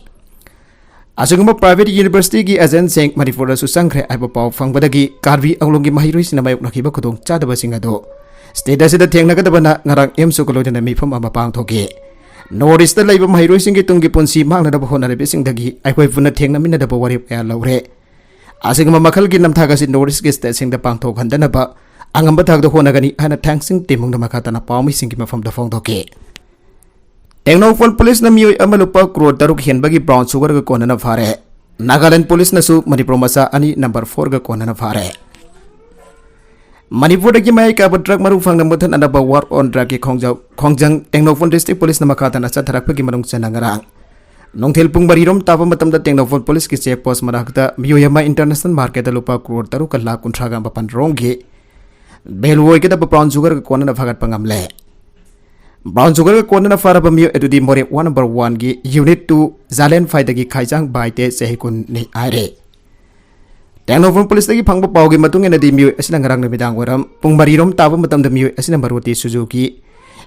ꯑꯁꯤꯒꯨꯝꯕ ꯄ꯭ꯔꯥꯏꯚꯦꯠ ꯌꯨꯅꯤꯚꯔꯁꯤꯇꯤꯒꯤ ꯑꯦꯖꯦꯟꯁꯤꯡ ꯃꯅꯤꯄꯨꯔꯗꯁꯨ ꯆꯪꯈ꯭ꯔꯦ ꯍꯥꯏꯕ ꯄꯥꯎ ꯐꯪꯕꯗꯒꯤ ꯀꯥꯔꯕꯤ ꯑꯪꯂꯣꯡꯒꯤ ꯃꯍꯩꯔꯣꯏꯁꯤꯡꯅ ꯃꯥꯌꯣꯛꯅꯈꯤꯕ ꯈꯨꯗꯣꯡꯆꯥꯗꯕꯁꯤꯡ ꯑꯗꯨ ꯁ꯭ꯇꯦꯠ ꯑꯁꯤꯗ ꯊꯦꯡꯅꯒꯗꯕꯅ ꯉꯔꯥꯡ ꯑꯦꯝꯁꯨꯒ ꯂꯣꯏꯅꯅ ꯃꯤꯐꯝ ꯑꯃ ꯄꯥꯡꯊꯣꯛꯈꯤ꯫ ꯅꯣꯔꯠ ꯏꯁ꯭ꯠꯇ ꯂꯩꯕ ꯃꯍꯩꯔꯣꯏꯁꯤꯡꯒꯤ ꯇꯨꯡꯒꯤ ꯄꯨꯟꯁꯤ ꯃꯥꯡꯅꯅꯕ ꯍꯣꯠꯅꯔꯤꯕꯁꯤꯡꯗꯒꯤ ꯑꯩꯈꯣꯏ ꯄꯨꯟꯅ ꯊꯦꯡꯅꯃꯤꯟꯅꯗꯕ ꯋꯥꯔꯦꯞ ꯀꯌꯥ ꯂꯧꯔꯦ꯫ ꯑꯁꯤꯒꯨꯝꯕ ꯃꯈꯜꯒꯤ ꯅꯝꯊꯥꯛ ꯑꯁꯤ ꯅꯣꯔꯠ ꯏꯁ꯭ꯠꯀꯤ ꯁ꯭ꯇꯦꯠꯁꯤꯡꯗ ꯄꯥꯡꯊꯣꯛꯍꯟꯗꯅꯕ ꯑꯉꯝꯕ ꯊꯥꯛꯇ ꯍꯣꯠꯅꯒꯅꯤ ꯍꯥꯏꯅ ꯊꯥꯡꯁꯤꯡ ꯇꯦꯃꯨꯡꯅ ꯃꯈꯥ ꯇꯥꯅ ꯄꯥꯎꯃꯤꯁꯤꯡꯒꯤ ꯃꯐꯝꯗ ꯐꯣꯡꯗꯣꯛꯈꯤ꯫ ꯇꯦꯡꯅꯧꯄꯜ ꯄꯨꯂꯤꯁꯅ ꯃꯤꯑꯣꯏ ꯑꯃ ꯂꯨꯄꯥ ꯀ꯭ꯔꯣꯔ ꯇꯔꯨꯛ ꯍꯦꯟꯕꯒꯤ ꯕ꯭ꯔꯥꯎꯟ ꯁꯨꯒꯔꯒ ꯀꯣꯟꯅꯅ ꯐꯥꯔꯦ꯫ ꯅꯥꯒꯥꯂꯦꯟ ꯄꯨꯂꯤꯁꯅꯁꯨ ꯃꯅꯤꯄꯨꯔ ꯃꯆꯥ ꯑꯅꯤ ꯅꯝꯕꯔ ꯐꯣꯔꯒ ꯀꯣꯟꯅꯅ ꯐꯥꯔꯦ꯫ ꯃꯅꯤꯄꯨꯔꯗꯒꯤ ꯃꯌꯥꯏ ꯀꯥꯕ ꯗ꯭ꯔꯒ ꯃꯔꯨ ꯐꯪꯅ ꯃꯨꯊꯠꯅꯅꯕ ꯋꯥꯔ ꯑꯣꯟ ꯗ꯭ꯔꯒꯀꯤ ꯈꯣꯡꯖ-, ꯈꯣꯡꯖꯪ ꯇꯦꯡꯅꯧꯄꯜ ꯗꯤꯁꯇ꯭ꯔꯤꯛ ꯄꯨꯂꯤꯁꯅ ꯃꯈꯥ ꯇꯥꯅ ꯆꯠꯊꯔꯛꯄꯒꯤ ꯃꯅꯨꯡ ꯆꯟꯅ ꯉꯔꯥꯡ ꯅꯨꯡꯊꯤꯜ ꯄꯨꯡ ꯃꯔꯤꯔꯣꯝ ꯇꯥꯕ ꯃꯇꯝꯗ ꯇꯦꯡꯅꯧꯄꯜ ꯄꯨꯂꯤꯁꯀꯤ ꯆꯦꯛ ꯄꯣꯁ ꯃꯅꯥꯛꯇ ꯃꯤꯑꯣꯏ ꯑꯃ ꯏꯟꯇꯔꯅꯦꯁꯅꯦꯜ ꯃꯥꯔꯀꯦꯠꯇ ꯂꯨꯄꯥ ꯀ꯭ꯔꯣꯔ ꯇꯔꯨꯛꯀ ꯂꯥꯈ ꯀꯨꯟꯊ꯭ꯔꯥꯒ ꯃꯥꯄꯟ ꯔꯣꯝꯒꯤ ꯚꯦꯂꯨ ꯑꯣꯏꯒꯗꯕ ꯕ꯭ꯔꯥꯎꯟ ꯁꯨꯒꯔꯒ ꯀꯣꯟꯅꯅ ꯐꯥꯒꯠꯄ ꯉꯝꯂꯦ꯫ ꯕ꯭ꯔꯥꯎꯟ ꯁꯨꯒꯔꯒ ꯀꯣꯟꯅꯅ ꯐꯥꯔꯕ ꯃꯤꯑꯣꯏ ꯑꯗꯨꯗꯤ ꯃꯣꯔꯦ ꯋꯥꯔꯗ ꯅꯝꯕꯔ ꯋꯥꯟꯒꯤ ꯌꯨꯅꯤꯠ ꯇꯨ ꯖꯥꯂꯦꯟ ꯐꯥꯏꯗꯒꯤ ꯈꯥꯏꯖꯥꯡ ꯕꯥꯏꯇꯦ ꯆꯍꯤ ꯀꯨꯟꯅꯤ ꯍꯥꯏꯔꯦ꯫ ꯇꯦꯡꯅꯧꯄꯜ ꯄꯨꯂꯤꯁꯇꯒꯤ ꯐꯪꯕ ꯄꯥꯎꯒꯤ ꯃꯇꯨꯡ ꯏꯟꯅꯗꯤ ꯃꯤꯑꯣꯏ ꯑꯁꯤꯅ ꯉꯔꯥꯡ ꯅꯨꯃꯤꯗꯥꯡ ꯋꯥꯏꯔꯝ ꯄꯨꯡ ꯃꯔꯤꯔꯣꯝ ꯇꯥꯕ ꯃꯇꯝꯗ ꯃꯤꯑꯣꯏ ꯑꯁꯤꯅ ꯃꯔꯨꯇꯤ Suzuki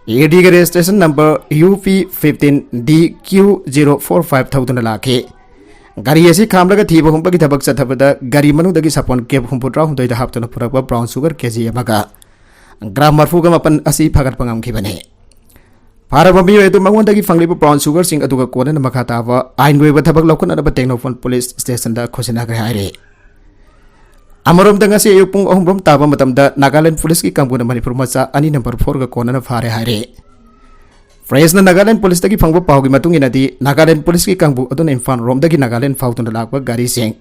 E ꯗꯤꯒ registration number U ꯄꯤ ꯐꯤꯐꯇꯤꯟ ꯗꯤ ꯀ꯭ꯌꯨ ꯖꯤꯔꯣ ꯐꯣꯔ ꯐꯥꯏꯚ ꯊꯧꯗꯨꯅ ꯂꯥꯛꯈꯤ꯫ ꯒꯥꯔꯤ ꯑꯁꯤ ꯈꯥꯝꯂꯒ ꯊꯤꯕ ꯍꯨꯝꯕꯒꯤ ꯊꯕꯛ ꯆꯠꯊꯕꯗ ꯒꯥꯔꯤ ꯃꯅꯨꯡꯗꯒꯤ ꯁꯥꯄꯣꯟ ꯀꯦꯞ ꯍꯨꯝꯐꯨꯇꯔꯥ ꯍꯨꯝꯗꯣꯏꯗ ꯍꯥꯞꯇꯨꯅ ꯄꯨꯔꯛꯄ ꯕ꯭ꯔꯥꯎꯟ ꯁꯨꯒꯔ ꯀꯦꯖꯤ ꯑꯃꯒ ꯒ꯭ꯔꯥꯝ ꯃꯔꯤꯐꯨꯒ ꯃꯥꯄꯟ ꯑꯁꯤ ꯐꯥꯒꯠꯄ ꯉꯝꯈꯤꯕꯅꯤ꯫ ꯐꯥꯔꯕ ꯃꯤꯑꯣꯏ ꯑꯗꯨ ꯃꯉꯣꯟꯗꯒꯤ ꯐꯪꯂꯤꯕ ꯕ꯭ꯔꯥꯎꯟ ꯁꯨꯒꯔꯁꯤꯡ ꯑꯗꯨꯒ ꯀꯣꯟꯅꯅ ꯃꯈꯥ ꯇꯥꯕ ꯑꯥꯏꯟꯒꯤ ꯑꯣꯏꯕ ꯊꯕꯛ ꯂꯧꯈꯠꯅꯅꯕ ꯇꯦꯡꯅꯧꯄꯜ ꯄꯨꯂꯤꯁ ꯁ꯭ꯇꯦꯁꯟꯗ ꯈꯣꯏꯁꯤꯟꯅꯈ꯭ꯔꯦ ꯍꯥꯏꯔꯤ꯫ ꯑꯃꯔꯣꯝꯗ ꯉꯁꯤ ꯑꯌꯨꯛ ꯄꯨꯡ ꯑꯍꯨꯝ ꯔꯣꯝ ꯇꯥꯕ ꯃꯇꯝꯗ ꯅꯥꯒꯥꯂꯦꯟ ꯄꯨꯂꯤꯁꯀꯤ ꯀꯥꯡꯕꯨꯅ ꯃꯅꯤꯄꯨꯔ ꯃꯆꯥ ꯑꯅꯤ ꯅꯝꯕꯔ ꯐꯣꯔꯒ ꯀꯣꯟꯅꯅ ꯐꯥꯔꯦ ꯍꯥꯏꯔꯤ꯫ ꯄ꯭ꯔꯦꯁꯅ ꯅꯥꯒꯥꯂꯦꯟ ꯄꯨꯂꯤꯁꯇꯒꯤ ꯐꯪꯕ ꯄꯥꯎꯒꯤ ꯃꯇꯨꯡ ꯏꯟꯅꯗꯤ ꯅꯥꯒꯥꯂꯦꯟ ꯄꯨꯂꯤꯁꯀꯤ ꯀꯥꯡꯕꯨ ꯑꯗꯨꯅ ꯏꯝꯐꯥꯜ ꯔꯣꯝꯗꯒꯤ ꯅꯥꯒꯥꯂꯦꯟ ꯐꯥꯎꯗꯨꯅ ꯂꯥꯛꯄ ꯒꯥꯔꯤꯁꯤꯡ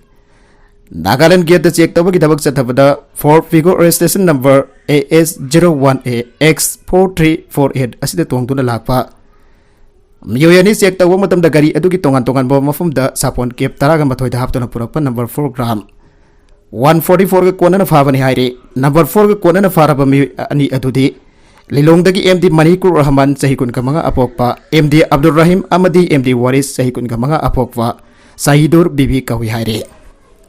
ꯅꯥꯒꯥꯂꯦꯟ ꯒꯦꯠꯇ ꯆꯦꯛ ꯇꯧꯕꯒꯤ ꯊꯕꯛ ꯆꯠꯊꯕꯗ four figure registration number A S zero one A X four three four eight ꯑꯁꯤꯗ ꯇꯣꯡꯗꯨꯅ ꯂꯥꯛꯄ ꯃꯤꯑꯣꯏ ꯑꯅꯤ ꯆꯦꯛ ꯇꯧꯕ ꯃꯇꯝꯗ ꯒꯥꯔꯤ ꯑꯗꯨꯒꯤ ꯇꯣꯉꯥꯟ ꯇꯣꯉꯥꯟꯕ ꯃꯐꯝꯗ ꯁꯥꯄꯣꯟ ꯀꯦꯞ ꯇꯔꯥꯒ ꯃꯥꯊꯣꯏꯗ ꯍꯥꯞꯇꯨꯅ ꯄꯨꯔꯛꯄ number four gram one forty ꯐꯣꯔꯒ ꯀꯣꯟꯅꯅ ꯐꯥꯕꯅꯤ ꯍꯥꯏꯔꯤ꯫ ꯅꯝꯕꯔ ꯐꯣꯔꯒ ꯀꯣꯟꯅꯅ ꯐꯥꯔꯕ ꯃꯤꯑꯣꯏ ꯑꯅꯤ ꯑꯗꯨꯗꯤ ꯂꯤꯂꯣꯡꯗꯒꯤ ꯑꯦꯝ ꯗꯤ ꯃꯅꯤꯀꯨꯔ ꯔꯍꯃꯟ ꯆꯍꯤ ꯀꯨꯟꯒ ꯃꯉꯥ ꯑꯄꯣꯛꯄ, ꯑꯦꯝ ꯗꯤ ꯑꯕꯗꯨꯜ ꯔꯍꯤꯝ ꯑꯃꯗꯤ ꯑꯦꯝ ꯗꯤ ꯋꯥꯔꯤꯁ ꯆꯍꯤ ꯀꯨꯟꯒ ꯃꯉꯥ ꯑꯄꯣꯛꯄ ꯁꯍꯤꯗꯨꯔ ꯕꯤꯕꯤ ꯀꯧꯏ ꯍꯥꯏꯔꯤ꯫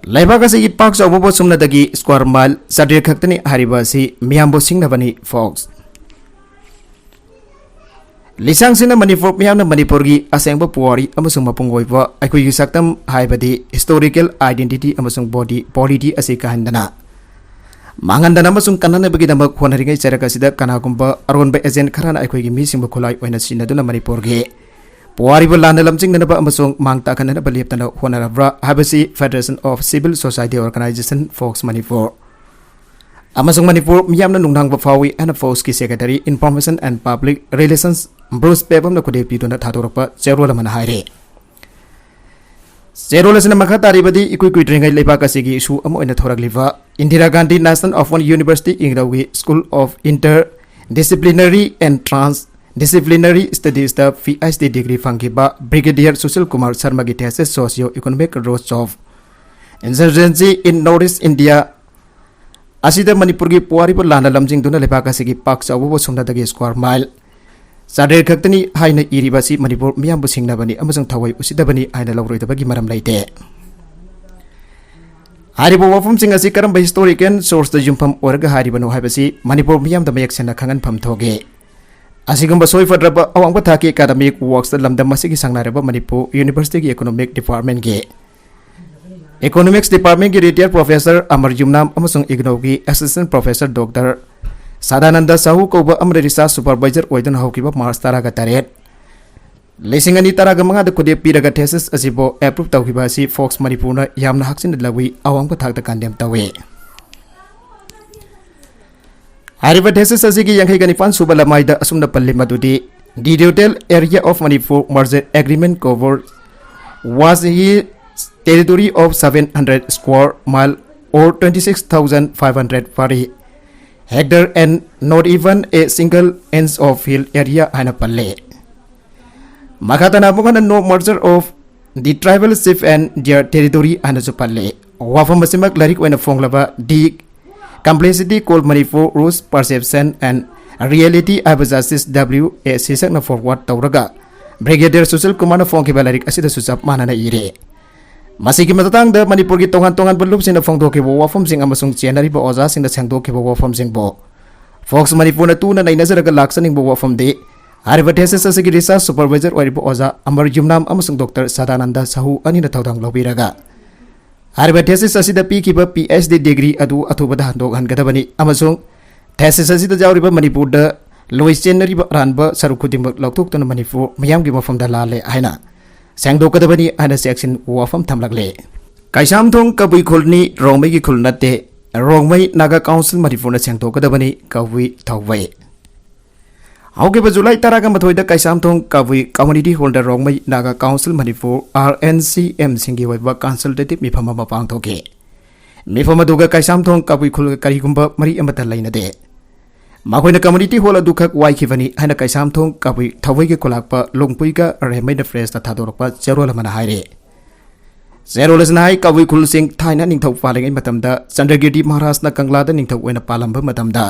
ꯂꯩꯕꯥꯛ ꯑꯁꯤꯒꯤ ꯄꯥꯛ ꯆꯥꯎꯕꯕꯨ ꯁꯨꯞꯅꯗꯒꯤ ꯁ꯭ꯀ꯭ꯋꯥꯔ ꯃꯥꯏꯜ ꯆꯥꯇ꯭ꯔꯦꯠ ꯈꯛꯇꯅꯤ ꯍꯥꯏꯔꯤꯕ ꯑꯁꯤ ꯃꯤꯌꯥꯝꯕꯨ ꯁꯤꯡꯅꯕꯅꯤ, ꯐꯣꯛꯁ꯫ ꯂꯤꯁꯥꯡꯁꯤꯟꯅ ꯃꯅꯤꯄꯨꯔ ꯃꯤꯌꯥꯝꯅ ꯃꯅꯤꯄꯨꯔꯒꯤ ꯑꯁꯦꯡꯕ ꯄꯨꯋꯥꯔꯤ ꯑꯃꯁꯨꯡ ꯃꯄꯨꯡ ꯑꯣꯏꯕ ꯑꯩꯈꯣꯏꯒꯤ ꯁꯛꯇꯝ ꯍꯥꯏꯕꯗꯤ ꯍꯤꯁꯇꯣꯔꯤꯀꯦꯜ ꯑꯥꯏꯗꯦꯟꯇꯤꯇꯤ ꯑꯃꯁꯨꯡ ꯕꯣꯗꯤ ꯄꯣꯂꯤꯇꯤ ꯑꯁꯤ ꯀꯥꯍꯟꯗꯅ ꯃꯥꯡꯍꯟꯗꯅ ꯑꯃꯁꯨꯡ ꯀꯟꯅꯅꯕꯒꯤꯗꯃꯛ ꯍꯣꯠꯅꯔꯤꯉꯩ ꯆꯩꯔꯛ ꯑꯁꯤꯗ ꯀꯅꯥꯒꯨꯝꯕ ꯑꯔꯣꯟꯕ ꯑꯦꯖꯦꯟ ꯈꯔꯅ ꯑꯩꯈꯣꯏꯒꯤ ꯃꯤꯁꯤꯡꯕꯨ ꯈꯨꯠꯂꯥꯏ ꯑꯣꯏꯅ ꯁꯤꯖꯤꯟꯅꯗꯨꯅ ꯃꯅꯤꯄꯨꯔꯒꯤ ꯄꯨꯋꯥꯔꯤꯕꯨ ꯂꯥꯟꯅ ꯂꯝꯖꯤꯡꯅꯅꯕ ꯑꯃꯁꯨꯡ ꯃꯥꯡ ꯇꯥꯛꯍꯟꯅꯅꯕ ꯂꯦꯞꯇꯅ ꯍꯣꯠꯅꯔꯕ꯭ꯔꯥ ꯍꯥꯏꯕꯁꯤ Federation of Civil Society Organization, FOCS Manipur ꯑꯃꯁꯨꯡ ꯃꯅꯤꯄꯨꯔ ꯃꯤꯌꯥꯝꯅ ꯅꯨꯡꯅꯥꯡꯕ ꯐꯥꯎꯏ ꯍꯥꯏꯅ ꯐꯣꯛꯁꯀꯤ Secretary Information and Public Relations Bruce ꯄꯦꯞ ꯑꯃꯅ ꯈꯨꯗꯩ ꯄꯤꯗꯨꯅ ꯊꯥꯗꯣꯔꯛꯄ ꯆꯦꯔꯣꯜ ꯑꯃꯅ ꯍꯥꯏꯔꯤ꯫ ꯆꯦꯔꯣꯜ ꯑꯁꯤꯅ ꯃꯈꯥ ꯇꯥꯔꯤꯕꯗꯤ ꯏꯀꯨꯏ ꯀꯨꯏꯗ꯭ꯔꯤꯉꯩ ꯂꯩꯕꯥꯛ ꯑꯁꯤꯒꯤ ꯏꯁꯨ ꯑꯃ ꯑꯣꯏꯅ ꯊꯣꯔꯛꯂꯤꯕ Indira Gandhi National Open University ꯏꯪꯒ꯭ꯔꯧꯒꯤ School of Inter Disciplinary and Trans Disciplinary Studiesꯇ PhD degree ꯐꯪꯈꯤꯕ Brigadier Sushil Kumar Sharmaꯒꯤ thesis Socio Economic Roots of Insurgency in North East India ꯑꯁꯤꯗ ꯃꯅꯤꯄꯨꯔꯒꯤ ꯄꯨꯋꯥꯔꯤꯕꯨ ꯂꯥꯟꯅ ꯂꯝꯖꯤꯡꯗꯨꯅ ꯂꯩꯕꯥꯛ ꯑꯁꯤꯒꯤ ꯄꯥꯛ ꯆꯥꯎꯕꯕꯨ ꯁꯨꯞꯅꯇꯒꯤ square mile ꯆꯥꯇ꯭ꯔꯦꯠ ꯈꯛꯇꯅꯤ ꯍꯥꯏꯅ ꯏꯔꯤꯕ ꯑꯁꯤ ꯃꯅꯤꯄꯨꯔ ꯃꯤꯌꯥꯝꯕꯨ ꯁꯤꯡꯅꯕꯅꯤ ꯑꯃꯁꯨꯡ ꯊꯑꯣꯏ ꯎꯁꯤꯠꯇꯕꯅꯤ ꯍꯥꯏꯅ ꯂꯧꯔꯣꯏꯗꯕꯒꯤ ꯃꯔꯝ ꯂꯩꯇꯦ꯫ ꯍꯥꯏꯔꯤꯕ ꯋꯥꯐꯝꯁꯤꯡ ꯑꯁꯤ ꯀꯔꯝꯕ historical sourceꯇ ꯌꯨꯝꯐꯝ ꯑꯣꯏꯔꯒ ꯍꯥꯏꯔꯤꯕꯅꯣ ꯍꯥꯏꯕꯁꯤ ꯃꯅꯤꯄꯨꯔ ꯃꯤꯌꯥꯝꯗ ꯃꯌꯦꯛ ꯁꯦꯡꯅ ꯈꯪꯍꯟꯐꯝ ꯊꯣꯛꯏ꯫ ꯑꯁꯤꯒꯨꯝꯕ ꯁꯣꯏꯐꯗ꯭ꯔꯕ ꯑꯋꯥꯡꯕ ꯊꯥꯛꯀꯤ academic worksꯇ ꯂꯝꯗꯝ ꯑꯁꯤꯒꯤ ꯁꯪꯅꯔꯕ Manipur Universityꯒꯤ Economic Departmentꯀꯤ Economics Departmentꯀꯤ retired professor ꯑꯃꯔ ꯌꯨꯝꯅꯥꯝ ꯑꯃꯁꯨꯡ ꯏꯒꯅꯧꯒꯤ assistant professor Doctor Sadananda Shahu ꯀꯧꯕ ꯑꯃꯅ research supervisor ꯑꯣꯏꯗꯨꯅ ꯍꯧꯈꯤꯕ March ꯇꯔꯥꯒ ꯇꯔꯦꯠ, ꯂꯤꯁꯤꯡ ꯑꯅꯤ ꯇꯔꯥꯒ ꯃꯉꯥꯗ ꯈꯨꯗꯦꯞ ꯄꯤꯔꯒ thesis ꯑꯁꯤꯕꯨ approve ꯇꯧꯈꯤꯕ ꯑꯁꯤ Fox ꯃꯅꯤꯄꯨꯔꯅ ꯌꯥꯝꯅ ꯍꯛꯆꯤꯟꯅ ꯂꯧꯏ, ꯑꯋꯥꯡꯕ ꯊꯥꯛꯇ condemn ꯇꯧꯏ꯫ ꯍꯥꯏꯔꯤꯕ thesis ꯑꯁꯤꯒꯤ ꯌꯥꯡꯈꯩꯒ ꯅꯤꯄꯥꯟ ꯁꯨꯕ ꯂꯃꯥꯏꯗ ꯑꯁꯨꯝꯅ ꯄꯜꯂꯤ ꯃꯗꯨꯗꯤ, "The total area of Manipur merger agreement cover was a territory of seven hundred square mile or twenty six thousand five hundred per hectare and not even a single inch of hill area" ꯍꯥꯏꯅ ꯄꯜꯂꯤ꯫ ꯃꯈꯥ ꯇꯥꯅ ꯑꯃꯨꯛ ꯍꯟꯅ "No merger of the tribal chief and their territory" ꯍꯥꯏꯅꯁꯨ ꯄꯜꯂꯤ꯫ ꯋꯥꯐꯝ ꯑꯁꯤꯃꯛ ꯂꯥꯏꯔꯤꯛ ꯑꯣꯏꯅ ꯐꯣꯡꯂꯕ "The Complexity Called Manipur: Rules, Perception and Reality" ꯍꯥꯏꯕ Justice W A ꯁꯤꯁꯛꯅ forward ꯇꯧꯔꯒ Brigadier ꯁꯨꯁꯤꯜ ꯀꯨꯃꯥꯔꯅ ꯐꯣꯡꯈꯤꯕ ꯂꯥꯏꯔꯤꯛ ꯑꯁꯤꯗꯁꯨ ꯆꯞ ꯃꯥꯟꯅꯅ ꯏꯔꯤ꯫ ꯃꯁꯤꯒꯤ ꯃꯇꯥꯡꯗ ꯃꯅꯤꯄꯨꯔꯒꯤ ꯇꯣꯉꯥꯟ ꯇꯣꯉꯥꯟꯕ ꯂꯨꯞꯁꯤꯡꯅ ꯐꯣꯡꯗꯣꯛꯈꯤꯕ ꯋꯥꯐꯝꯁꯤꯡ ꯑꯃꯁꯨꯡ ꯆꯦꯟꯅꯔꯤꯕ ꯑꯣꯖꯥꯁꯤꯡꯅ ꯁꯦꯡꯗꯣꯛꯈꯤꯕ ꯋꯥꯐꯝꯁꯤꯡꯕꯨ Fox ꯃꯅꯤꯄꯨꯔꯅ ꯇꯨꯅ ꯅꯩꯅꯖꯔꯒ ꯂꯥꯛꯆꯅꯤꯡꯕ ꯋꯥꯐꯝꯗꯤ, ꯍꯥꯏꯔꯤꯕ thesis ꯑꯁꯤꯒꯤ research supervisor ꯑꯣꯏꯔꯤꯕ ꯑꯣꯖꯥ ꯑꯃꯔ ꯌꯨꯝꯅꯥꯝ ꯑꯃꯁꯨꯡ Doctor ꯁꯗꯥꯅꯟꯗ ꯁꯥꯍꯨ ꯑꯅꯤꯅ ꯊꯧꯗꯥꯡ ꯂꯧꯕꯤꯔꯒ ꯍꯥꯏꯔꯤꯕ thesis ꯑꯁꯤꯗ ꯄꯤꯈꯤꯕ PhD degree ꯑꯗꯨ ꯑꯊꯨꯕꯗ ꯍꯟꯗꯣꯛꯍꯟꯒꯗꯕꯅꯤ ꯑꯃꯁꯨꯡ thesis ꯑꯁꯤꯗ ꯌꯥꯎꯔꯤꯕ ꯃꯅꯤꯄꯨꯔꯗ ꯂꯣꯏ ꯆꯦꯟꯅꯔꯤꯕ ꯑꯔꯥꯟꯕ ꯁꯔꯨꯛ ꯈꯨꯗꯤꯡꯃꯛ ꯂꯧꯊꯣꯛꯇꯨꯅ ꯃꯅꯤꯄꯨꯔ ꯃꯤꯌꯥꯝꯒꯤ ꯃꯐꯝꯗ ꯂꯥꯜꯂꯦ ꯍꯥꯏꯅ ꯁꯦꯡꯗꯣꯛꯀꯗꯕꯅꯤ ꯍꯥꯏꯅ ꯆꯦꯛꯁꯤꯟ ꯋꯥꯐꯝ ꯊꯝꯂꯛꯂꯦ꯫ ꯀꯩꯁꯥꯝꯊꯣꯡ ꯀꯕꯨꯏ ꯈꯨꯜꯅꯤ, ꯔꯣꯡꯃꯩꯒꯤ ꯈꯨꯜ ꯅꯠꯇꯦ꯫ ꯔꯣꯡꯃꯩ ꯅꯥꯒꯥ ꯀꯥꯎꯟꯁꯤꯜ ꯃꯅꯤꯄꯨꯔꯅ ꯁꯦꯡꯗꯣꯛꯀꯗꯕꯅꯤ, ꯀꯕꯨꯏ ꯊꯧꯕꯩ꯫ ꯍꯧꯈꯤꯕ ꯖꯨꯂꯥꯏ ꯇꯔꯥꯒ ꯃꯥꯊꯣꯏꯗ ꯀꯩꯁꯥꯝꯊꯣꯡ ꯀꯕꯨꯏ ꯀꯝꯃ꯭ꯌꯨꯅꯤꯇꯤ ꯍꯣꯜꯗ Rongmei Naga council Manipur, R N C M, ꯁꯤꯡꯒꯤ ꯑꯣꯏꯕ ꯀꯟꯁꯜꯇꯦꯇꯤꯚ ꯃꯤꯐꯝ ꯑꯃ ꯄꯥꯡꯊꯣꯛꯈꯤ꯫ ꯃꯤꯐꯝ ꯑꯗꯨꯒ ꯀꯩꯁꯥꯝꯊꯣꯡ ꯀꯕꯨꯏ ꯈꯨꯜꯒ ꯀꯔꯤꯒꯨꯝꯕ ꯃꯔꯤ ꯑꯃꯠꯇ ꯂꯩꯅꯗꯦ꯫ ꯃꯈꯣꯏꯅ ꯀꯝꯃ꯭ꯌꯨꯅꯤꯇꯤ ꯍꯣꯜ ꯑꯗꯨꯈꯛ ꯋꯥꯏꯈꯤꯕꯅꯤ ꯍꯥꯏꯅ ꯀꯩꯁꯥꯝꯊꯣꯡ ꯀꯕꯨꯏ ꯊꯧꯕꯩꯒꯤ ꯈꯨꯂꯥꯛꯄ ꯂꯣꯡꯄꯨꯏꯒ ꯔꯦꯝꯃꯩꯅ ꯄ꯭ꯔꯦꯁꯇ ꯊꯥꯗꯣꯔꯛꯄ ꯆꯦꯔꯣꯜ ꯑꯃꯅ ꯍꯥꯏꯔꯤ꯫ ꯆꯦꯔꯣꯜ ꯑꯁꯤꯅ ꯍꯥꯏ, ꯀꯕꯨꯏ ꯈꯨꯜꯁꯤꯡ ꯊꯥꯏꯅ ꯅꯤꯡꯊꯧ ꯄꯥꯜꯂꯤꯉꯩ ꯃꯇꯝꯗ ꯆꯟꯗ꯭ꯔꯒꯤꯔꯇꯤ ꯃꯍꯥꯔꯥꯖꯅ ꯀꯪꯂꯥꯗ ꯅꯤꯡꯊꯧ ꯑꯣꯏꯅ ꯄꯥꯜꯂꯝꯕ ꯃꯇꯝꯗ